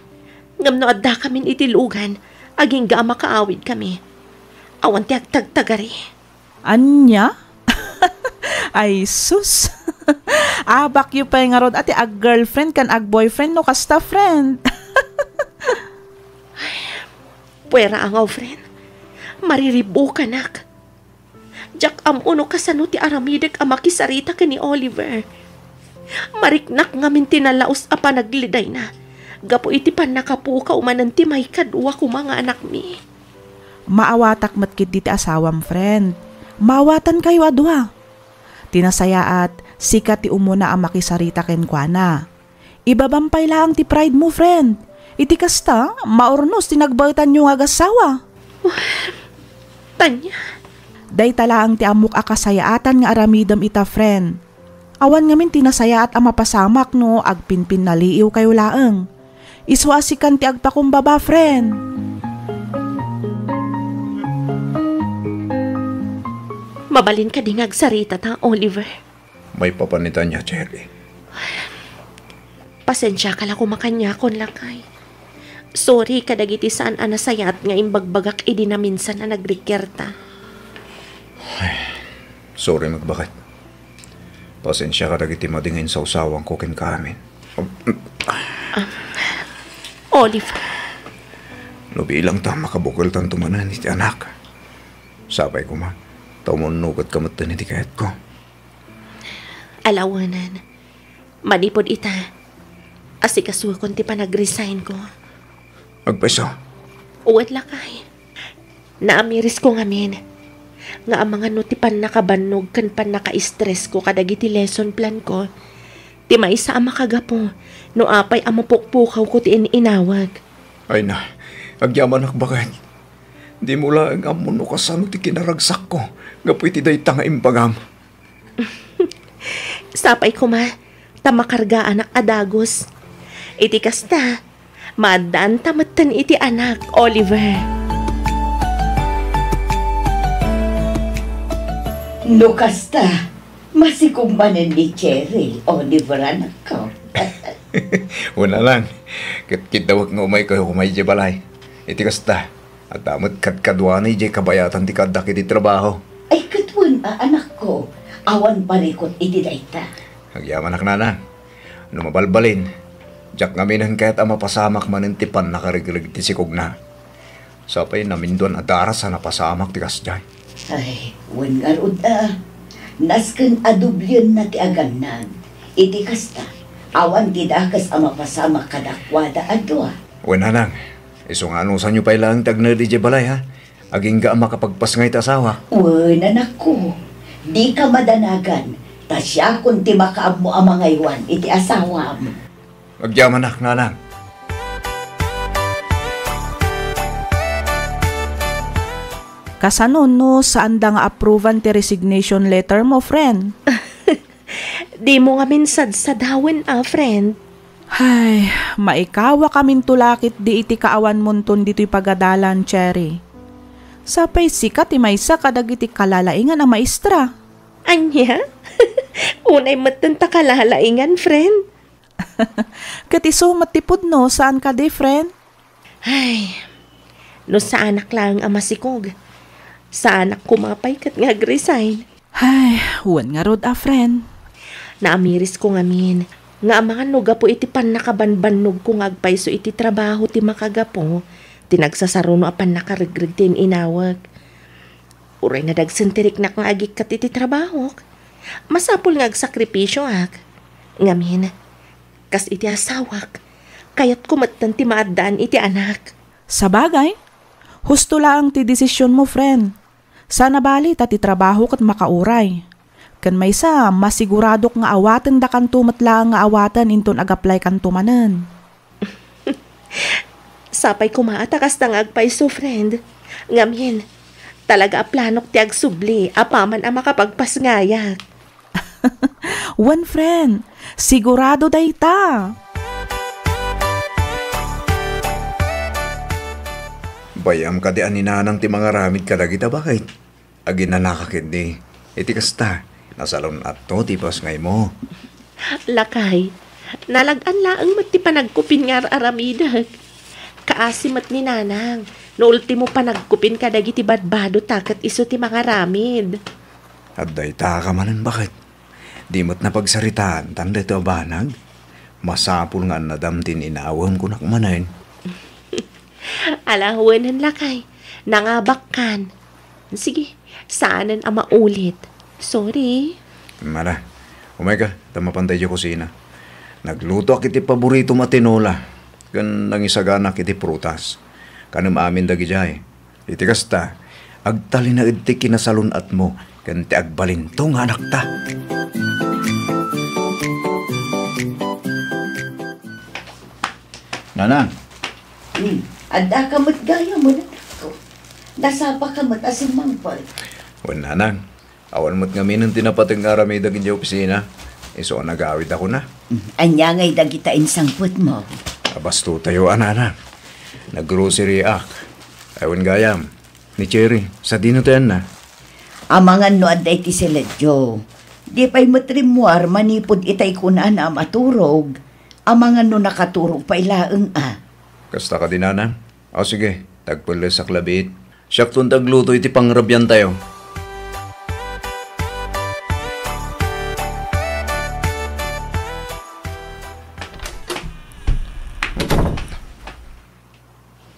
Ngem no addakamin iti lugan, agingga a makaawidkami. Awan ti agtagtagari. Ania? Ay, sus! Abakyo pay ngarud a ti ag-girlfriend ken ag-boyfriend no kasta, friend. Puera a ngaw, friend. Mariribukanak. Diak ammo no kasano ti aramidek a makisarita ken ni Oliver. Mariknak ngamin ti nalaus a panaglidayna. Gapu iti pannakapukaw manen ti maikadua koma nga anakmi. Maawatak met ketdi ti asawam, friend. Maawatankayo a dua. Ti nasayaat, sika ti umuna a makisarita kenkuana. Ibabam pay laeng ti pride mo, friend. Iti kasta, maurnos ti nagbaetanyo nga agassawa. Tanya. Dayta laeng ti ammok a kasayaatan nga aramidem ita, friend. Awan ngamin ti nasayaat a mapasamak no agpinpinnaliiwkayo laeng. Isu a sikan ti agpakumbaba, friend. Mabalin kadi nga agsarita ta, Oliver? Maipapan ni Tanya, Cherry. Pasensiaka la koma kaniakon, lakay. Sorry kadagiti saan a nasayaat nga imbagbagak idi naminsan a nagrikiarta. Sorry met, baket. Pasensiaka dagiti madi nga insawsawanko kenka amin. Oliver. No bilangta, makabukeltanto manen iti anak. Sapay koma, ta umunnogetka metten iti kayatko. Ala wen, manipud ita, asikasuakon ti panag-resignko. Agpayso? Wen, lakay. Naamirisko ngamin nga amangan no ti pannakabannog ken pannaka-stressko kadagiti lesson planko ti maysa a makagapu no apay a mapukpukawko ti in-inawek. Ay na, agyamanak, baket. Dimo laeng ammo no kasano ti kinaragsakko gapu iti dayta nga imbagam. Sapay koma, ta makargaanak a dagus. Iti kasta, maaddaanta metten iti anak, Oliver. No kasta, masikog manen ni Cherry, Oliver, anakko. Wen, nanang, ket kiddawek nga umaykayo koma idiay balay. Iti kasta, adda met kadkaduana idiay kabayatan ti kaaddak iti trabaho. Ay, ket wen a, anakko, awan parikut iti dayta. Agyamanak, nanang. No mabalbalin, diak ngaminen kayat a mapasamak manen ti pannakaregreg ti sikogna. Sapay naminduan a daras a napasamak ti kasdiay. Ay, wen ngarud a. Nasken a dublienna ti agannad. Iti kasta, awan ti dakes a mapasamak kadakuada a dua. Wen, nanang, isu nga anusanyo pay laeng ti agnaed idiay balay, ha? Agingga a makapagpasngay ti asawak. Wen, anakko, dika madanagan, ta siakon ti makaammo a mangaywan iti asawam. Agyamanak, nanang. Kasano no saanda nga approvean ti resignation letter mo, friend? Dimo ngamin sadsadawen a, friend. Hay, maikawakaminto la ketdi iti kaawanmonton ditoy pagadalan, Cherry. Sapay sika ti maysa kadagiti kalalaingan a maestra. Ania? Unay metten ta kalalaingan, friend. Ket isu met ti pudno, saan kadi, friend? Ay, no saanak laeng a masikog, saanak koma pay ket nga agresign. Ay, wen ngarud a, friend. Naamirisko ngamin nga amangan no gapu iti pannakabannogko nga agpayso iti trabaho ti makagapu ti nagsasaruno a pannakaregreg ti in-inawek. Uray nadagsen ti riknak nga agikkat iti trabahok. Masapul nga agsakripisioak. Ngamin, kas iti asawak, kayatko metten ti maaddaan iti anak. Sabagay, husto laeng ti desisionmo, friend. Sana bali ta ti trabaho ket makauray. Ken maysa, masiguradok nga awatendakanto met laeng nga awaten inton agaplaykanto manen. Sapay koma a ta kasta nga agpayso, friend. Ngamin, talaga a planok ti agsubli apaman a makapagpasngayak. Wen, friend, sigurado dayta. Bay-am kadi a ni Nanang ti mangaramid kadagita, baket? Aginanaka ketdi. Iti kasta, nasalun-atto ti pasngaymo. Lakay, nalag-an laeng met ti panagkupin nga ar-aramidek. Kaasi met ni Nanang, no ultimo panagkupin kadagiti badbadota ket isu ti mangaramid. Adda ita ka manen, baket? Di met napagsaritaan tan daytoy a banag? Masapul nga annadam ti in-inawem, kunak manen. Ala, wenen lakay. Nangabakkan. Sige, saanen a maulit. Sorry. Mala, umayka, ta mapantay idiay kusina. Naglutoak iti paboritom a tinola. ken nangisaganak iti prutas. Kanem amin dagidiay. Iti kasta, agtalinaed ti kinasalun-atmo ken ti agbalinto nga anakta. Nanang. Hmm. Adda ka met gayam, anakko. Nasapa ka met a simmangpet. Wen, Nanang. Awan met ngaminen ti napateg nga aramidek idiay opisina. Isu a nagawid a kuna. Hmm. Ania ngay dagita insangpetmo? Abastotayo a, Nanang. Naggrocery ak. Ay, wen gayam. Ni Cherry, sadino ti anna? Amangan no adda iti siledyo. Di pay met rimmuar manipud itay kunana a maturog. Amangan no nakaturog pay laeng a. Kasta kadi, Nanang? O, sige, tagpellesak labiit. Siakton ti agluto iti pangrabiantayo.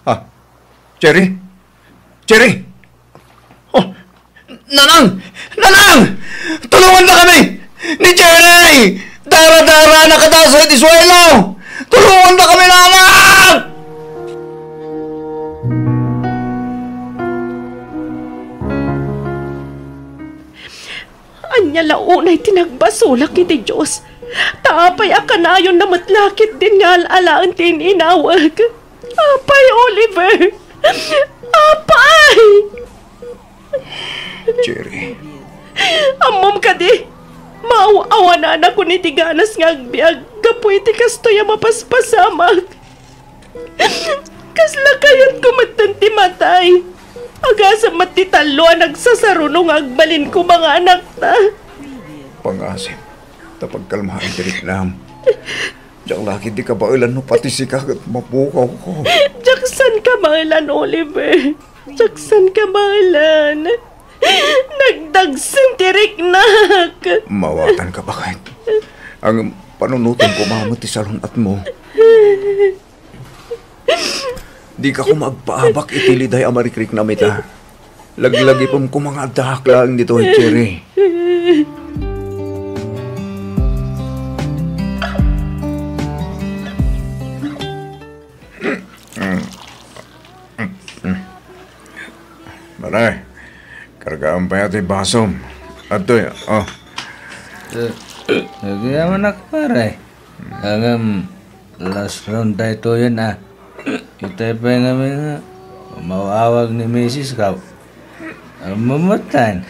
Ah, Cherry? Cherry! Oh, Nanang! Nanang! Tulongandakami! Ni Cherry! Dara-dara, nakataas iti suelo! Tulongandakami, Nanang! Ania la unay ti nagbasolak iti Dios? Ta apay a kanayon na met la ketdin nga al-alaen ti in-inawek? Apay, Oliver! Apay! Cherry. Ammom kadi, maaw-awananakon iti ganas nga agbiag gapu iti kastoy a mapaspasamak. Kasla kayatko metten ti matay. Agasem met ti tallo a nagsasaruno nga agbalin koma nga anakta. Pangasim, ta pagkalmaen ti riknam. Diak la ketdi kabaelan no pati sika ket mapukawko. Diak san kabaelan, Oliver. Diak san kabaelan. Nagdagsen ti riknak. Mawatanka, baket. Ngem panunotem koma met ti salun-atmo. Dika koma agpaabak iti liday a marikriknam ita. Laglagipem koma nga addaak laeng ditoy, Cherry. Pare, kargaam pay ti basom. Adtoy, oh. Eh, agyamanak, pare. Ngem, last round daytoyen, a. Itay pay ngamin nga, umaw-awag ni misis ko. Ammom metten.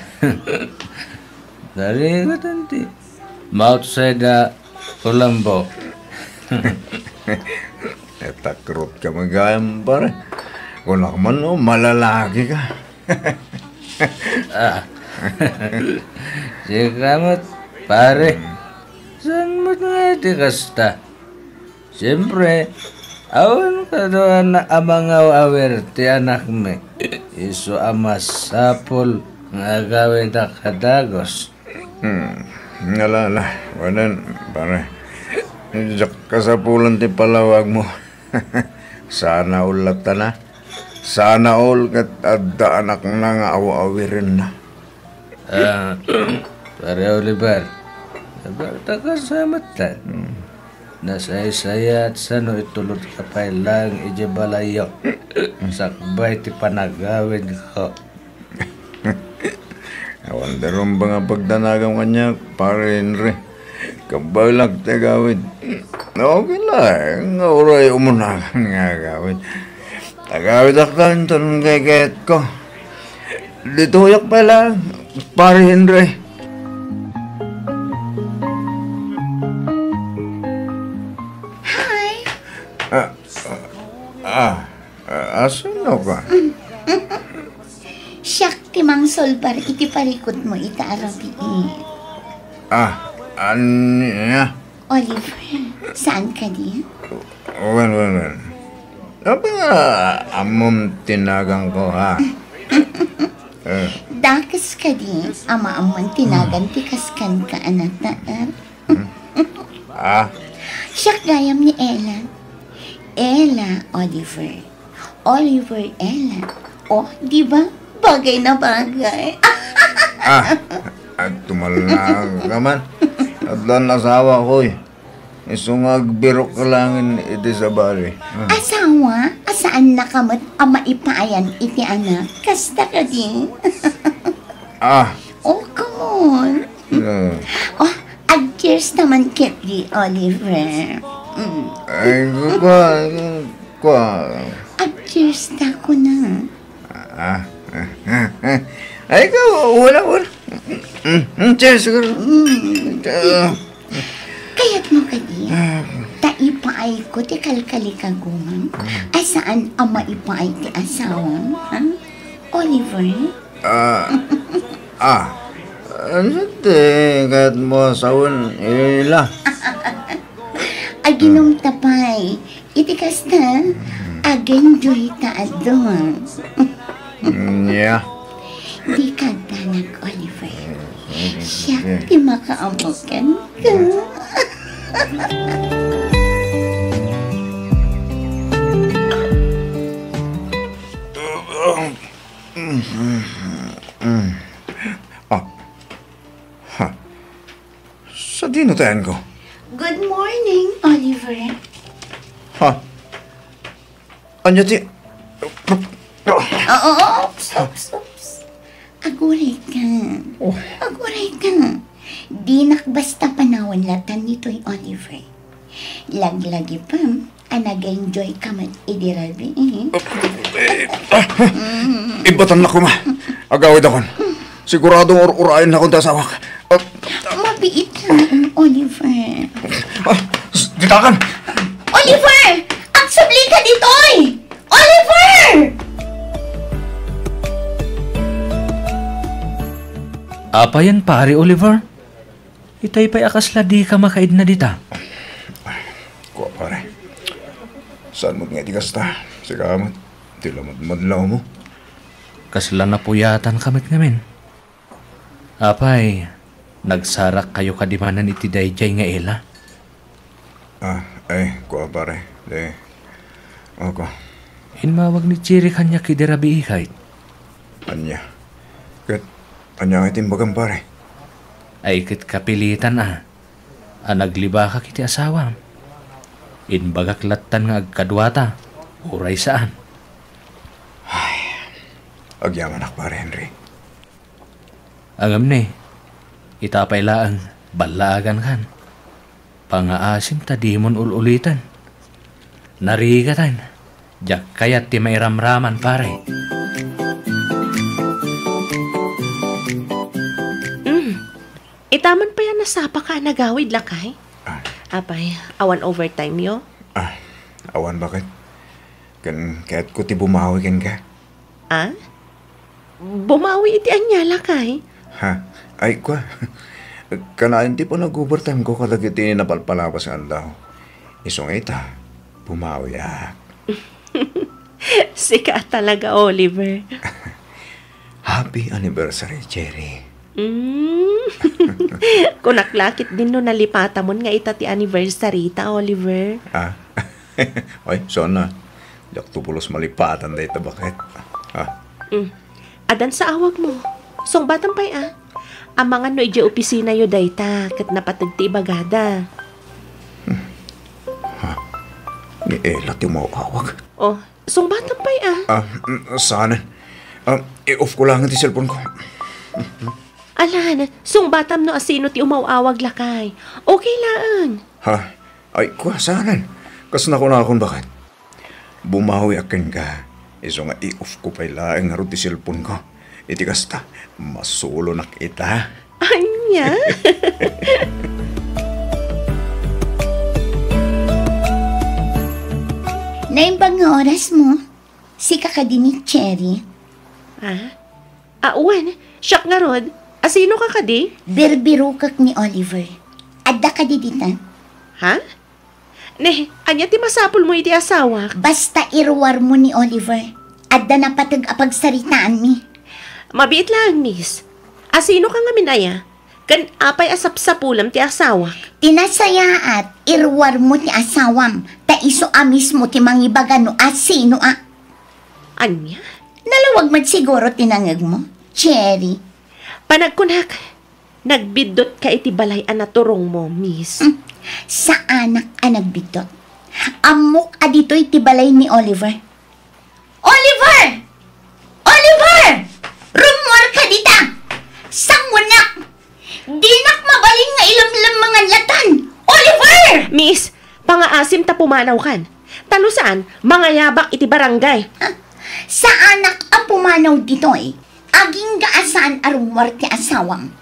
Darigaten ti ma-outside a Colombo. Etakrot ka met gayam, pare. Kunak man, no, malalaki ka. Ah. Sika met, pare. Hmm. Saan met nga iti kasta? Siempre, awan kadakuada a mangaw-awir ti anakmi. Isu a masapul nga agawidak a dagus. Hmm. Ala, ala. Wen, pare. Diak kasapulan ti palawagmo. Sana all latta na. Sana all ket adda anakna nga aw-awirenna. Ah, Pare Oliver, nabalta ka sa metten. Hmm. Nasaysayaat sano itulodka pay laeng idiay balayyo. Sakbay ti panagawidko. Awan da rumbeng a pagdanagam kaniak, Pare Henry. Kabaelak ti agawid. Okay la, nga uray umunakan nga agawid. Agawidak ta inton kaykayatko. Ditoyak pay laeng, Pare Henry. Hi. Ah, ah, ah, asino ka? Siak ti mangsolbar iti parikutmo ita a rabii. Ah, ania? Oliver, saan kadi? Wen, wen, wen. Apay nga ammom ti naganko, ha? Eh. Dakes kadi a maammon ti nagan ti kaskanka a nataer? Hmm? Ah? Siak gayam ni Ella. Ella, Oliver. Oliver, Ella. Oh, di ba? Bagay na bagay. Ah, agtumalna ka man. Addan asawa ko, eh. Isu nga agbirok ka laengen iti sabali. Ah. Asawa a saannaka met a maipaayan iti anak. Kasta kadi? Ah. Oh, come on. Ah. Oh, ag-cheers ta man ketdi, Oliver. Mm. Ay, kua, kua. Ag-cheers ta, kuna. Ah, ah, ah, ah. Ay, ikaw, wala, wala. Mm, mm, cheers, siguro. Mm. Ah. Kayatmo kadi, ah, ta ipaayko ti kalkalikagumam, a saan a maipaay ti asawam, ha? Oliver? Ah, ah. Ano ti kayatmo a sawen, Ila? Aginum ta pay. Iti kasta, ag-enjoy ta adu. Mm, yeah. Dika agdanag, Oliver. Siak ti makaammo kenka. Ah. Ha. Sadino ti ayanko? Good morning, Oliver. Ha? Ania ti... Oo, oops, oops, oops. Aguray ka. Oh. Aguray ka. Dinak basta panawan latan nitoy, Oliver. Laglagipem a nag-enjoy ka met idi rabii. Eh, ah, ibatannak koma. Agawidakon. Siguradong ur-urayennakon ti asawak. Ah, mabiit laeng, Oliver. Ah, s-, ditakan! Oliver! Agsubli ka ditoy! Oliver! Apayen, Pare Oliver? Itay pay a kasla dika makaidna dita. Kua, pare. Saan met nga iti kasta? Sika met, ti lamadmadlawmo. Kasla napuyatanka met ngamin. Apay, nagsarakkayo kadi manen iti daydiay nga ila? Ah, ay, kua, pare. Di, ako. Immawag ni Cherry kaniak idi rabii, kayat. Ania? Ket ania nga ti imbagam, pare? Ay, ket kapilitan a, a naglibakak iti asawam. Imbagak lattan nga agkaduata, uray saan. Ay, agyamanak, Pare Henry. Ngem ni, ita pay laeng, ballaagankan. Pangaasim ta dimon ul-uliten. Narigatan, diak kayat ti mairamraman, pare. Mm. Ita man pay a nasapaka a nagawid, lakay? Ah. Apay, awan overtime yo? Ah, awan, baket. Ken kayatko ti bumawi kenka. Ah? Bumawi iti ania, lakay? Ha? Ay, kua. Kanayon ti panag-overtime ko kadagiti napalpalabas nga aldaw. Isu nga ita, bumawiak. Sika talaga, Oliver. Happy anniversary, Cherry. Mm. Kunak la ketdin no nalipatamon nga ita ti anniversary ta, Oliver. Ah? Ay, sana. Diak to pulos malipatan dayta, baket. Ah. Mm. Addan sa awagmo. Sungbatam pay a. Amangan no idiay opisinayo dayta, ket napateg ti ibagada. Hmm. Ha? Ni Ella ti umaw-awag? Oh, sungbatam pay a. Ah, mm, saan? Ah, i-off ko lang ti cellphone ko. Alan, sungbatam no asino ti umaw-awag, lakay. Okay laeng. Ha? Ay, kua, saan? Kas nakunakon, baket. Bumawiak kenka, isu nga i-off ko pay laeng ngarud ti cellphone ko. Iti kasta, masulonak ita. Ania? Naimbag nga orasmo. Sika kadi ni Cherry? Ah? Ah, wen, siak ngarud. Asino ka kadi? Birbirokek ni Oliver. Adda kadi dita? Ha? Ne, ania ti masapulmo iti asawak? Basta iruarmo ni Oliver. Adda napateg a pagsaritaanmi. Mabiit laeng, miss. Asino ka ngamin aya? Ken apay a sapsapulem ti asawak? Ti nasayaat, iruarmo ti asawam, ta isu a mismo ti mangibaga no asino a. Ania? Nalawag met siguro ti nangegmo, Cherry. Panagkunak, Nagbiddotka iti balay a naturongmo, miss. Hmm, saanak a nagbiddot. Ammok a ditoy ti balay ni Oliver. Oliver! Oliver! Rummuarka dita! Sangonak! Dinak mabalin nga ilemlemmengan latan! Oliver! Miss, pangaasim ta pumanawkan. Ta no saan, mangayabak iti barangay. Ha? Saanak a pumanaw ditoy. Agingga a saan a rummuar ti asawam.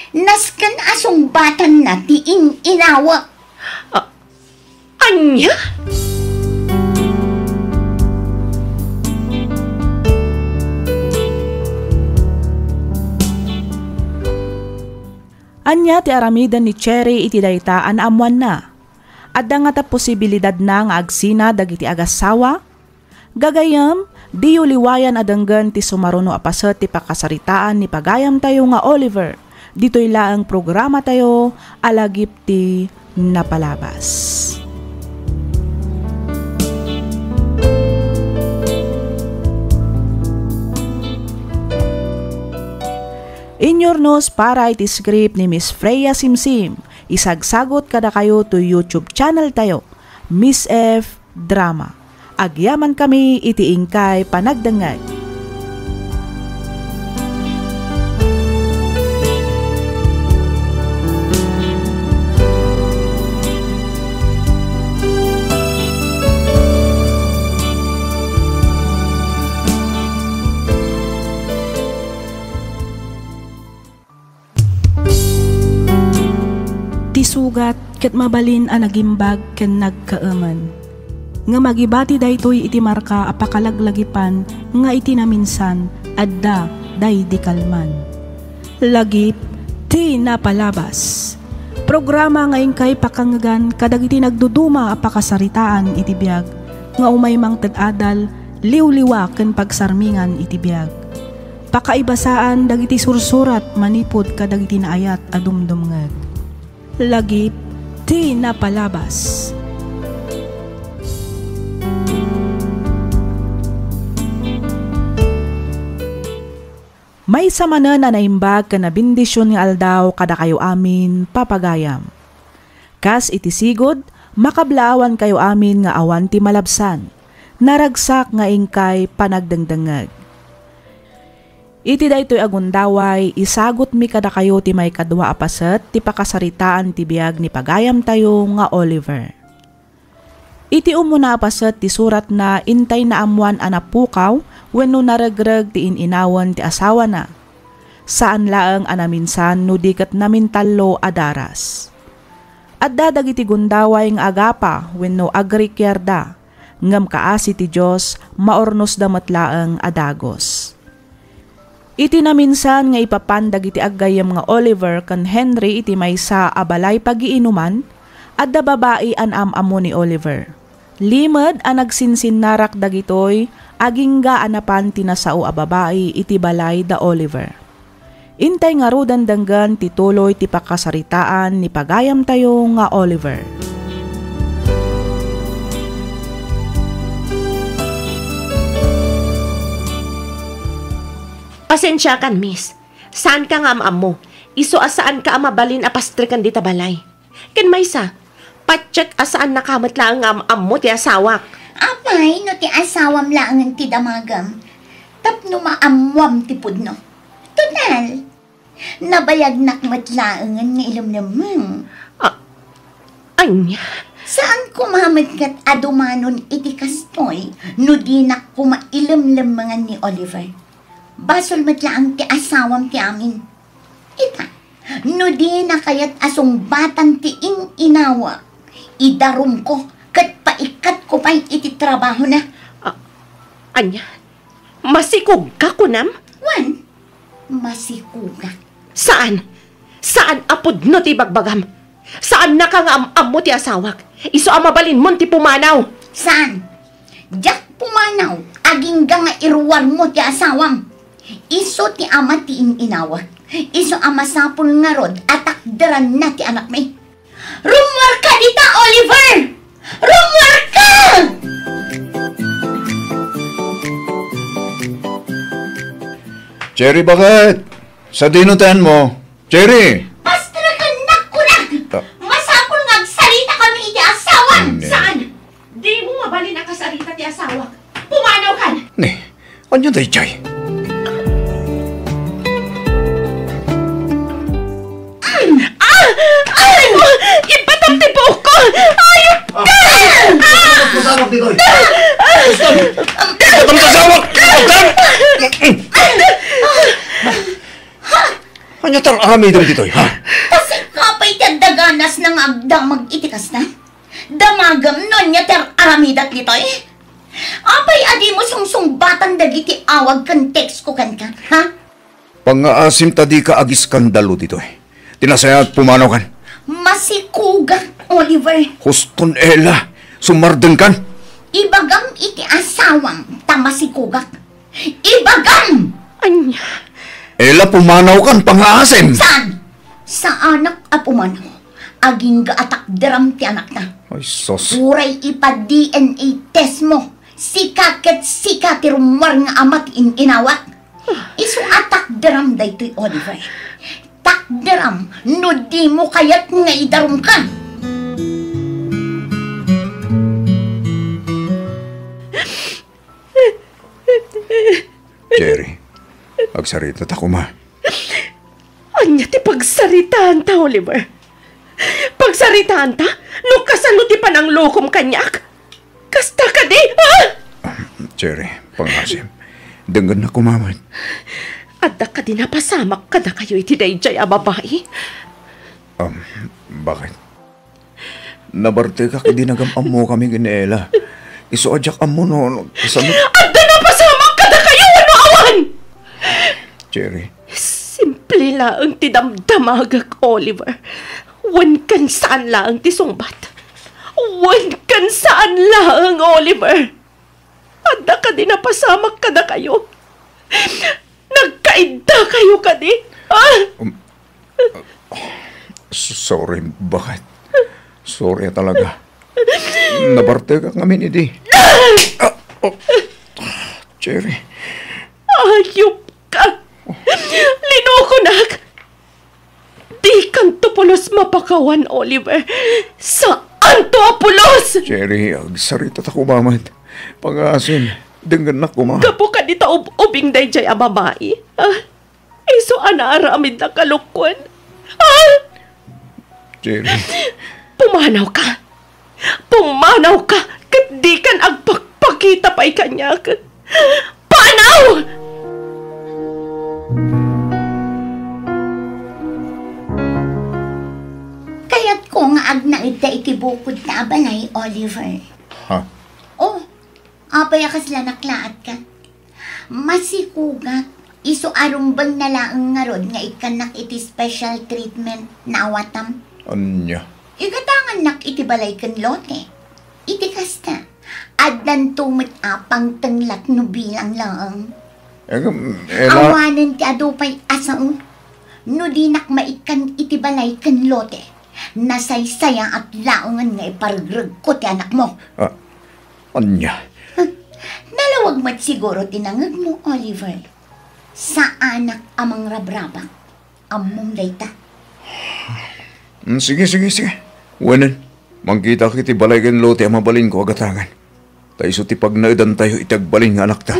Nasken a sungbatanna ti in-inawek. Ah, ania? Ania ti aramiden ni Cherry iti dayta a naammoanna? Adda ngata posibilidadna nga agsina dagiti agassawa? Gagayyem, diyo liwayan a denggen ti sumaruno a paset ti pakasaritaan ni pagayamtayo nga Oliver. Ditoy laeng programatayo a Lagip ti Napalabas. Inyurnos para iti script ni Miss Freya Simsim. Isagsagot kadakayo to YouTube channel tayo, Miss F Drama. Agyamankami iti inkay panagdengngeg. Ti sugat ket mabalin a nagimbag ken nagkaemen. Ngem agibati daytoy iti marka a pakalaglagipan nga iti naminsan, adda daydi kalman. Lagip ti Napalabas. Programa nga inkay pakangngegan kadagiti nagduduma a pakasaritaan iti biag nga umay mangted adal, liwliwa ken pagsarmingan iti biag. Pakaibasaan dagiti sursurat manipud kadagiti naayat a dumdumngeg. Lagip ti Napalabas. Maysa manen a naimbag ken nabendision nga aldaw kadakayo amin, papagayam. Kas iti sigud, makablaawankayo amin nga awan ti malabsan. Naragsak nga inkay panagdengdengngeg. Iti daytoy a gundaway, isagutmi kadakayo ti maikadua a paset ti pakasaritaan ti biag ni pagayamtayo nga Oliver. Iti umuna a paset ti suratna, intay naammoan a napukaw wenno naregreg ti in-inawen ti asawana. Saan laeng a naminsan no di ket namintallo a daras. Adda dagiti gundaway nga agapa wenno agrikiarda, ngem kaasi ti Dios, maurnosda met laeng a dagus. Iti naminsan nga ipapan dagiti aggayyem nga Oliver ken Henry iti maysa a balay pagiinuman, adda babai a naam-ammo ni Oliver. Limed a nagsinsinnarak dagitoy, agingga a napan ti nasao a babai iti balay da Oliver. Intay ngaruden denggen ti tuloy ti pakasaritaan ni pagayamtayo nga Oliver. Pasensiakan, miss. Saanka nga am-ammo. Isu a saanka a mabalin a pastreken dita balay. Ken maysa, patiek a saannaka met laeng nga am-ammo ti asawak. Apay no ti asawam laengen ti damagem tapno maammoam ti pudno? Total, nabayagnak met laengen nga ilemlemmeng. A-, ania? Saan koma met ket a dumanon iti kastoy no dinak koma ilemlemmengan ni Oliver. Basol met laeng ti asawam ti amin. Ita, no dina kayat a sungbatan ti in-inawek, idarumko ket paikatko pay iti trabahona. A-, ania? Masikogka, kunam? Wen, masikogak. Saan? Saan a pudno ti ibagbagam? Saannaka nga am-ammo ti asawak. Isu a mabalinmon ti pumanaw. Saan? Diak pumanaw, agingga nga iruarmo ti asawam. Isu ti ama ti in-inawek. Isu a masapul ngarud a takderanna ti anakmi. Rummuarka dita, Oliver! Rummuarka! Cherry, bakit? Sadino tayan mo? Cherry! Ania daydiay? Ah! Ay! Ipatam ti buokko! Ayop ka! Ipatam ti sawak! Ipatam! Ania ti aramidem ditoy, ha? Kasika pay ti adda ganas nga agdamag iti kasta. Damagem no ania ti ar-aramidak ditoy? Apay a dimo sungsungbatan dagiti awag ken text ko kenka, ha? Pangngaasim ta dika agiskandalo ditoy. Ti nasayaat, pumanawkan. Masikugak, Oliver. Huston, Ella. Sumardengkan. Ibagam iti asawam ta masikugak. Ibagam! Ania? Ella, pumanawkan, pangngaasim. Saan? Saanak a pumanaw. Agingga a takderam ti anakna. Ay, sus. Uray ipa-D N A test mo. Sika ket sika ti rummuar nga ama ti in-inawak. Isu a takderam daytoy, Oliver. Takderam no dimo kayat nga idarumka. Cherry, agsarita ta koma. Ania ti pagsaritaanta, Oliver? Pagsaritaanta? No kasano ti pananglokom kaniak? Kasta kadi, ha? Cherry, pangngaasim. Denggennak koma met. Adda kadi napasamak kadakayo iti daydiay a babai? Um, bakit? Nabartekak idi nagam-ammokami ken ni Ella. Isu a diak ammo no, no kasano. Adda napasamak kadakayo wenno awan? Cherry. Simple laeng ti damdamagek, Oliver. Wen ken saan laeng ti sungbat. Wen ken saan laeng, Oliver. Adda kadi napasamak kadakayo? Nagkaiddakayo kadi? Ah! Um, uh, sorry, bakit? Sorry talaga. Nabartekak ngamin idi. Ah! Oh, Cherry. Ayop ka! Linukonak! Dikanto pulos mapakawan, Oliver. Saanto a pulos! Cherry, agsarita ta koma met. Pangngaasim, denggennak koma. Gapu kadi ta ub-ubing daydiay a babai, ah? Isu a naaramidna kalukuen, ah? Cherry. Pumanawka. Pumanawka ket dikan agpakpakita pay kaniak. Panaw! Kayatko nga agnaedda iti bukodta a balay, Oliver. Ha? Oh, apay a kasla naklaatka? Masikugak, isu a rumbengna laeng ngarud nga ikkannak iti special treatment, naawatam. Ania? Igatangannak iti balay ken lote. Iti kasta, addanto met a pangtenglak no bilang laeng. Em, Ella. Awanen ti adu pay a sao. No dinak maikkan iti balay ken lote, nasaysayaat laengen nga iparregregko ti anakmo. Ah, ania? Huh, nalawag met siguro ti nangegmo, Oliver. Saanak a mangrabrabak. Ammom dayta. Mm, sige, sige, sige. Wenen, mangkitak iti balay ken lote a mabalinko a gatangan. Ta isu ti pagnaedantayo iti agbalin nga anakta.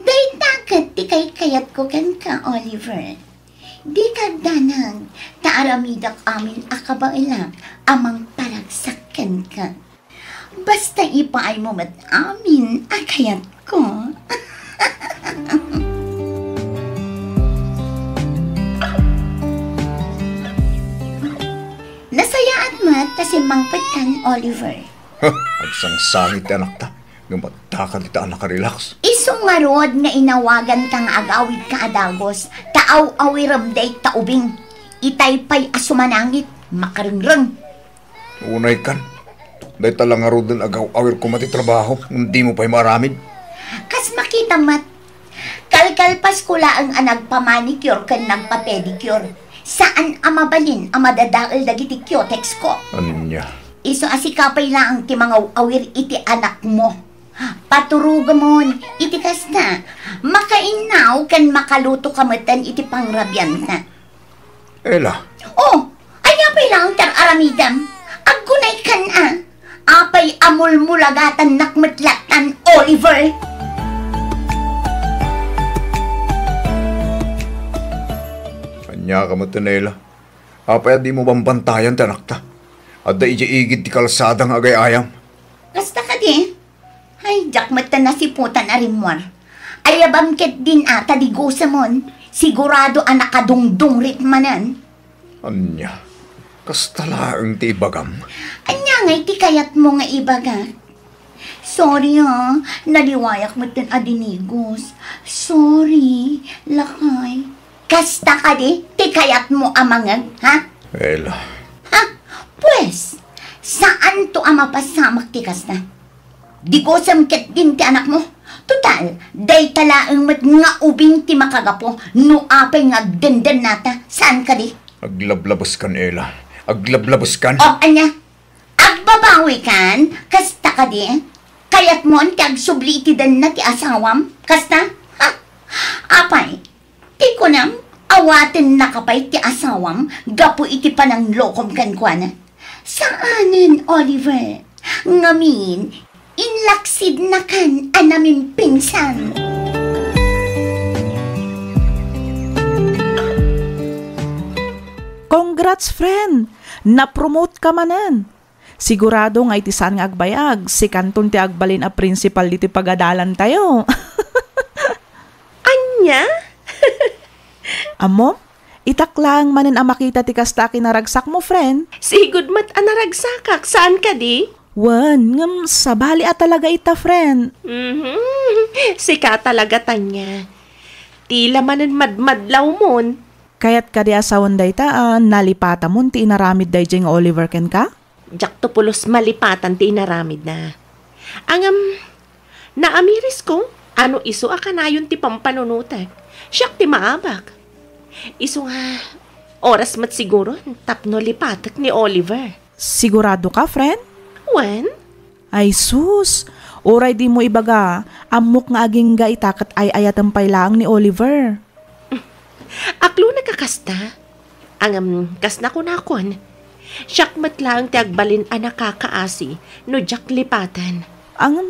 Dayta ket ti kaykayatko kenka, Oliver. Dika agdanag, ta aramidak amin a kabaelak a mangparagsak kenka. Basta ipaaymo met amin a kayatko. Nasayaat met ta simmangpetkan, Oliver. Huh, agsangsangit ti anakta. Ngem adda kadi ta a nakarelax. Isu ngarud nga inawaganka nga agawidka a dagus, ta aw-awirem dayta ubing. Itay pay a sumanangit, makarengreng. Unay kan. Dayta la ngaruden agaw-awir koma ti trabaho, ngem dimo pay maaramid. Kas makita met, kalkalpasko laeng a nagpamanicure ken nagpapedicure. Saan a mabalin a madadael dagiti cutex ko. Ania? Isu a sika pay laeng ti mangaw-awir iti anakmo. Paturugemon iti kasta, makainnaw ken makaluto ka metten iti pangrabianta. Ella. Oh, ania pay laeng ti ar-aramidem? Aggunaykan a. Apay a mulmulagatannak met lattan, Oliver? Ania ka met, Nela? Apay a dimo bambantayan ti anakta? Adda idiay igid ti kalsada nga agay-ayam. Kasta kadi? Ay, diak met ta nasiputan a rimmuar. Ayabam ketdin a ta digosemon. Sigurado a nakadungdungrit manen. Ania? Kasta laeng ti ibagam? Ania ngay ti kayatmo nga ibagak? Sorry, ah. Naliwayak metten a dinigos. Sorry, lakay. Kasta kadi ti kayatmo a mangeg, ha? Ella. Ha? Pues, saanto a mapasamak ti kasta. Digosem ketdin ti anakmo. Total, dayta laeng met nga ubing ti makagapu no apay nga agdendennata. Saan kadi? Aglablabeskan, Ella. Aglablabeskan. O, ania? Agbabawikan? Kasta kadi? Kayatmon ti agsubli iti denna ti asawam? Kasta? Ha? Apay, ti kunam, awatennaka pay ti asawam gapu iti pananglokom kenkuana? Saanen, Oliver. Ngamin, inlaksidnakan a namimpinsan. Congrats, friend! Napromote ka manen! Sigurado nga iti saan nga agbayag, sikanton ti agbalin a principal ditoy pagadalantayo. Ania? Ammom, itak laeng manen a makita ti kasta a kinaragsakmo, friend. Sigud met a naragsakak, saan kadi? Wen, ngem sabali a talaga ita, friend. Mhm. Sika talaga, Tanya. Tila manen madmadlawmon. Kayat kadi a sawen dayta a nalipatamon ti inaramid daydiay nga Oliver kenka? Diakto pulos malipatan ti inaramidna. Ngem, naamirisko a no isu a kanayon ti pampanunotek, siak ti maabak. Isu nga, oras met siguro tapno lipatek ni Oliver. Sigurado ka, friend? Wen? Ay sus! Uray dimo ibaga, ammok nga agingga ita ket ay-ayatem pay laeng ni Oliver. Aklonek a kasta. Ngem, kas nakunakon, siak met laeng ti agbalin a nakakaasi no diak lipaten. Ngem,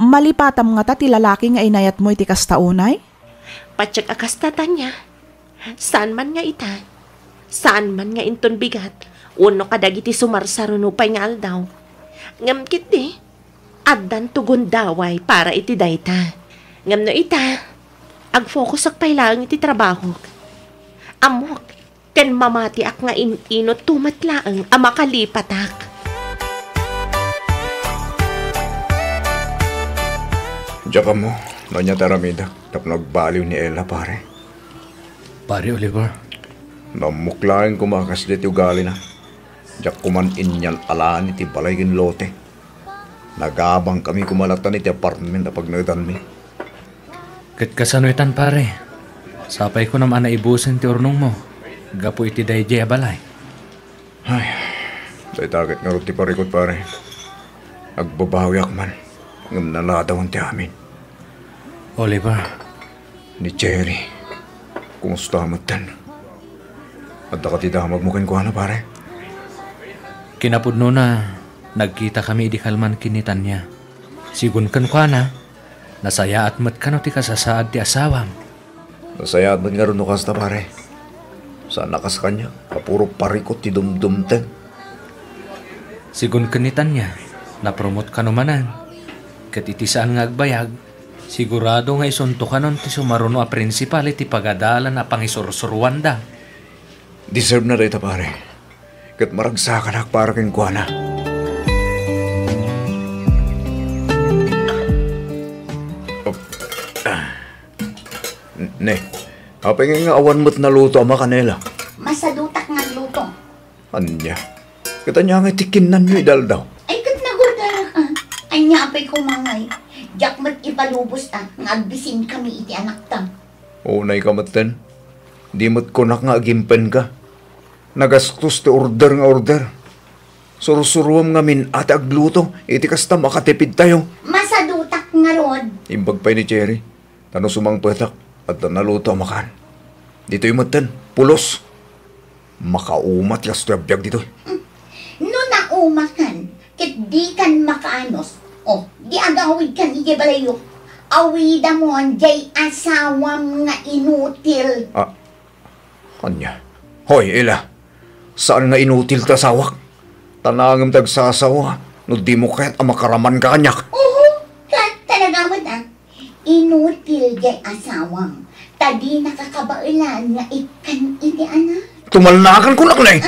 malipatam ngata ti lalaki nga inayatmo iti kasta unay? Patiek a kasta, Tanya. Saan man nga ita, saan man nga inton bigat, wenno kadagiti sumarsaruno pay nga aldaw. Ngem ketdi, addanto gundaway para iti dayta. Ngem no ita, agfokusak pay laeng iti trabahok. Ammok, ken mamatiak nga in-inutto met laeng a makalipatak. Diak ammo no ania ti aramidek tapno agbaliw ni Ella, pare. Pare Oliver. Nammok laeng koma a kasdiay ti ugalina. Diak koman inyal-alaan iti balay ken lote. Nagabangkami koma latta iti apartment a pagnaedanmi. Ket kasano itan, pare? Sapay kunam a naibusen ti urnongmo gapu iti daydiay a balay. Ay, dayta ket ngarud ti parikut, pare. Agbabawiak man, ngem naladawan ti amin. Oliver. Ni Cherry, kumusta metten? Adda kadi damagmo kenkuana, pare? Kinapudnona, nagkitakami idi kalman ken ni Tanya. Sigun kenkuana, nasayaat met kano ti kasasaad ti asawam. Nasayaat met ngarud no kasta, pare. Saan a kas kaniak, a puro parikut ti dumdumteng. Sigun ken ni Tanya, napromot kano manen. Ket iti saan nga agbayag, sigurado nga isunto kanon ti sumaruno a prinsipal iti pagadalan a pangisursuruanda. Deserve na dayta, pare. Ket maragsakanak para kenkuana. Ne, apay nga awan met naluto a makan, Ella? Masadutak nga agluto. Ania? Ket ania ngay ti kinnanyo idi aldaw? Ay, ket nagurdarak, a. Ania pay koma ngay? Diak met ipalubos, a, nga agbisinkami iti anakta. Unay ka metten. Di met kunak nga agimpenka. Nagastos ti order nga order. Sursuruam ngamin a ti agluto iti kasta makatipidtayo. Masadutak ngarud. Imbag pay ni Cherry. Ta no sumangpetak, adda naluto a makan. Ditoy metten, pulos. Makauma ti kastoy a biag ditoy. No naumakan, ket dikan makaanus, o, di agawidkan idiay balayyo. Awidamon diay asawam nga inutil. Ah, ania? Hoy, Ela, saan nga inutil ti asawak? Ta nangem ti agsasawa no dimo kayat a makaraman kaniak. Oho, ta-, talaga met, ah. Inutil diay asawam, ta dinaka kabaelan nga ikkan iti anak. Tumalnakan kunak, ne?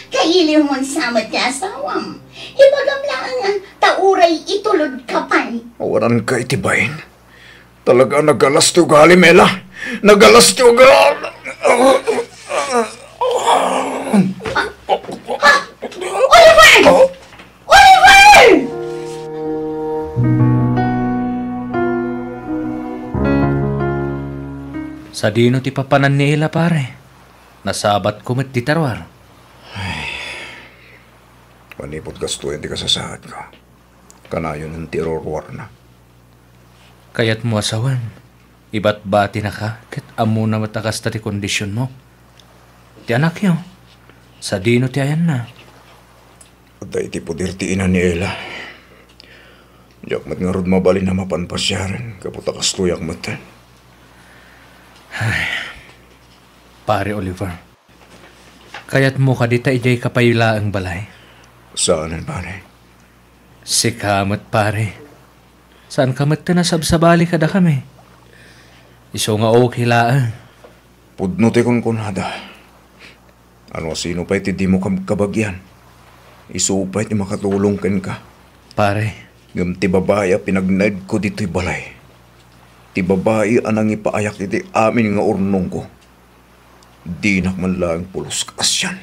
Kailiw mo sa met ti asawam. Ibagam laeng, ah, ta uray itulodka pay. Awanan ka iti bain. Talaga, nagalas ti ugalim, Ela. Nagalas ti ugal-, Oliver! Oliver! Sadino ti papanan ni Ela, pare? Nasabatko met dita ruar. Manipud gastuyen ti kasasaadko, kanayonen ti iruruarna. Kayatmo a sawen, ibatbatinaka ket ammona met a kasta ti kondisionmo. Ti anakyo, sadino ti ayanna? Adda iti poder ti ina ni Ela. Diak met ngarud mabalin a mapan pasiaren gapu ta kastoyak metten. Ay, Pare Oliver, kayatmo kadi ta idiayka pay laeng balay? Saanen, pare. Sika met, pare. Saanka metten a sabsabali kadakami? Isu nga okay laeng. Pudno ti kunkunada. Ano a sino pay ti dimo kab-, kabagian, isu pay ti makatulong kenka. Pare. Ngem ti babai a pinagnaedko ditoy balay, ti babai a nangipaayak iti amin nga urnongko, dinak man laeng pulos kaasian.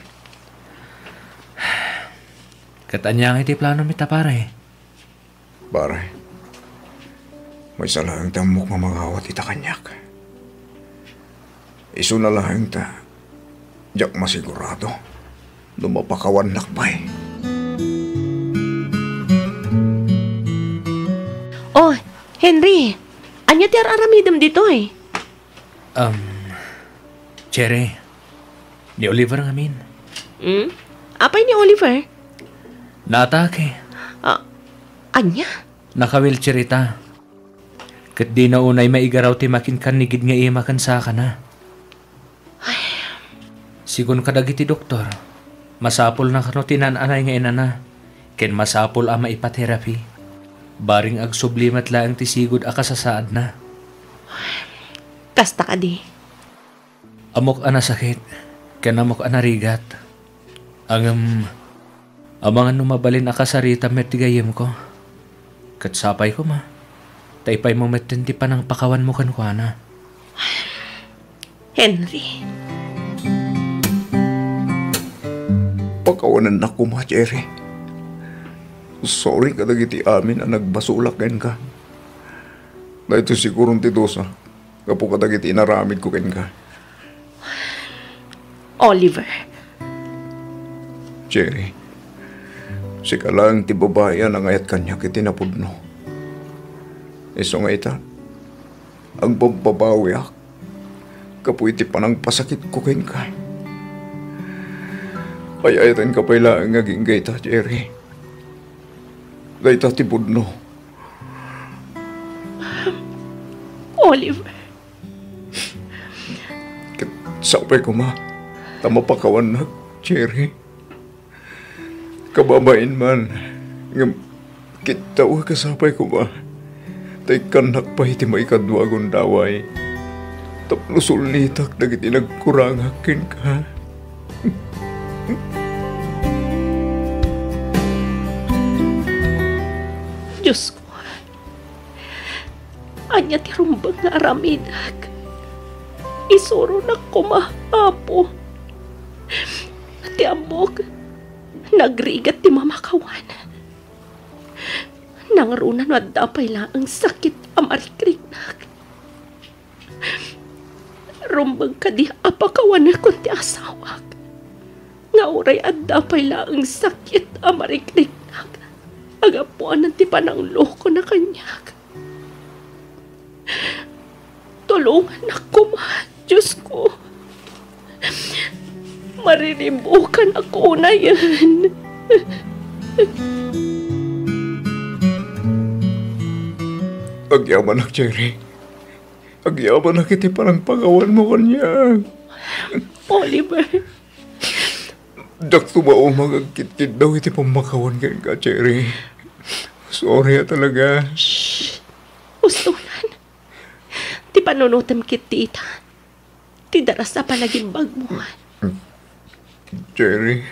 Ket ania nga iti planomi ta, pare? Pare, maysa laeng ti ammok nga mangawat ita kaniak. Isuna laeng ta diak masigurado no mapakawannak pay. Oh, Henry, ania ti ar-aramidem ditoy? Um, Cherry, ni Oliver ngamin. Hmm? Apay ni Oliver? Naatake. Ah, ania? Naka-wheelchair ita. Ket dina unay maigaraw ti makinkannigid nga ima ken sakana. Ay. Sigun kadagiti doktor, masapulna kano ti naan-anay nga inana, ken masapul a maipa-therapy. Bareng agsubli met laeng ti sigud a kasasaadna. Kasta kadi. Ammok a nasakit, ken ammok a narigat. Ngem, amangan no mabalin a kasaritam met ti gayyemko. Ket sapay koma, ta ipaymo metten ti panangpakawanmo kenkuana. Henry. Pakawanennak koma, Cherry. Sorry kadagiti amin a nagbasolak kenka. Daytoy siguron ti dusa gapu kadagiti inaramidko kenka. Oliver. Cherry, sika laeng ti babai a nangayat kaniak iti napudno. Isu nga ita, agbabbabawiak gapu iti panangpasakitko kenka. Ay-ayatenka pay laeng agingga ita, Cherry. Dayta ti pudno. Oliver. Ket sapay koma ta mapakawannak, Cherry. Kababain man, ngem kittaw a kasapay koma ta ikkannak pay ti maikadua a gundaway tapno sulnitak dagiti nagkurangak kenka. Diosko, ania ti rumbeng nga aramidek? Isuronak koma, Apo. Ti ammok, nagrigat ti mamakawan. Nangruna no adda pay laeng sakit a marikriknak. Rumbeng kadi a pakawanekon ti asawak, nga uray adda pay laeng sakit a marikriknak a gapuanan ti pananglokona kaniak. Tulongannak koma, Diosko. Mariribukanak unayen. Agyamanak, Cherry. Agyamanak iti panangpakawanmo kaniak. Oliver. Dakto maumag agkitkiddaw iti pammakawan kenka, Cherry. Sorry a talaga. Shh! Ustoyan. Ti panunotem ket ti ita, ti daras a panagimbagmo. Cherry.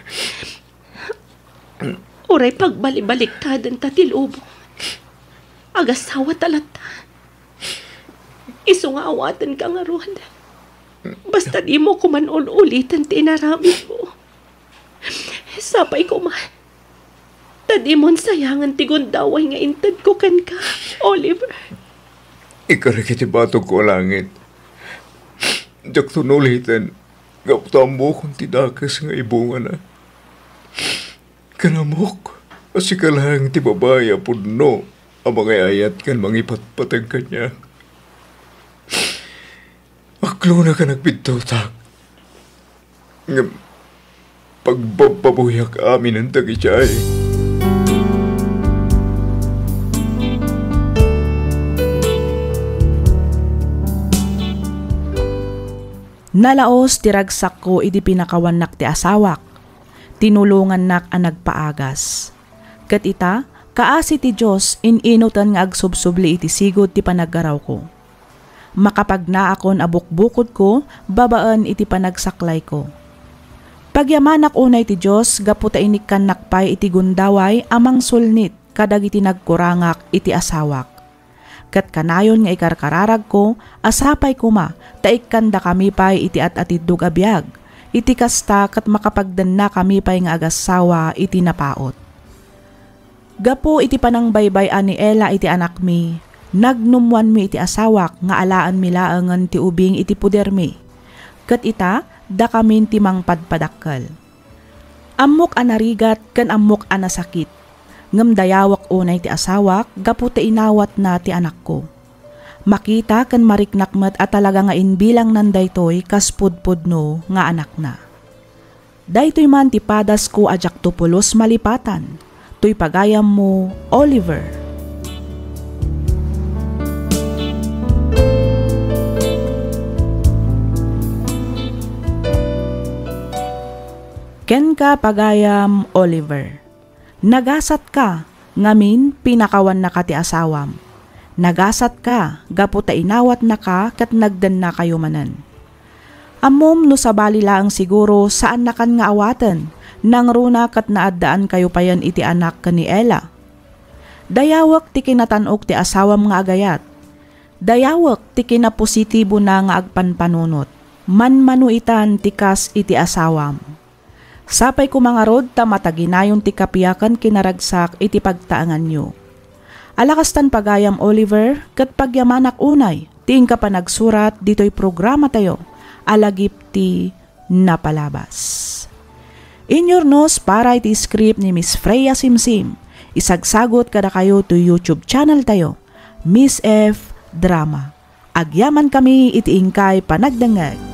Uray pagbalibaliktadenta ti lubong. Agasawa ta latta. Isu nga awatenka ngarud. Basta dimo koman ul-uliten ti inaramidmo. Sapay koma ta dimon sayangen ti gundaway nga intedko kenka, Oliver. Ikarek iti batogko a langit. Diakton uliten, gapu ta ammokon ti dakes nga ibungana. Ken ammok a sika laeng ti babai a pudno a mangay-ayat ken mangipatpateg kaniak. Aklona ken agbidduttak. Ngem pagbabbabuyak aminen dagiti ay. Nalaos ti ragsakko idi pinakawannak ti asawak. Tinulongannak a nagpaagas. Ket ita, kaasi ti Dios, in-inuten nga agsubsubli iti sigud ti panaggarawko. Makapagnaakon a bukbukodko babaen iti panagsaklayko. Pagyamanak unay ti Dios gapu ta inikkannak pay iti gundaway a mangsulnit kadagiti nagkurangak iti asawak. Ket kanayon nga ikarkararagko a sapay koma ta ikkandakami pay iti at-atiddog a biag. Iti kasta, ket makapagdennakami pay nga agassawa iti napaut. Gapu iti panangbaybay-an ni Ella iti anakmi, nagnummuanmi iti asawak nga alaenmi laengen ti ubing iti pudermi. Ket ita, dakamin ti mangpadpadakkel. Ammok a narigat ken ammok a nasakit, ngem dayawek unay ti asawak gapu ta inawatna ti anakko. Makita ken mariknak met a talaga nga imbilangnan daytoy kas pudpudno nga anakna. Daytoy man ti padasko a diakto pulos malipatan. Toy pagayammo, Oliver. Kenka, pagayam Oliver. Nagasatka, ngamin pinakawannaka ti asawam. Nagasatka gapu ta inawatnaka ket nagdennakayo manen. Ammom no sabali laeng siguro saannakan nga awaten, nangruna ket naaddaankayo payen iti anak ken ni Ella. Dayawek ti kinatan-ok ti asawam nga agayat. Dayawek ti kinapositibona nga agpanpanunot. Manmano itan ti kas iti asawam. Sapay koma ngarud ta mataginayon ti kapiakan kinaragsak iti pagtaenganyo. Ala kastan pagayam Oliver, ket pagyamanak unay ti inka panagsurat ditoy programatayo a Lagip ti Napalabas. Inyurnos para iti script ni Miss Freya Simsim, isagsagot kadakayo to YouTube channel tayo, Miss F Drama. Agyamankami iti inkay panagdengngeg.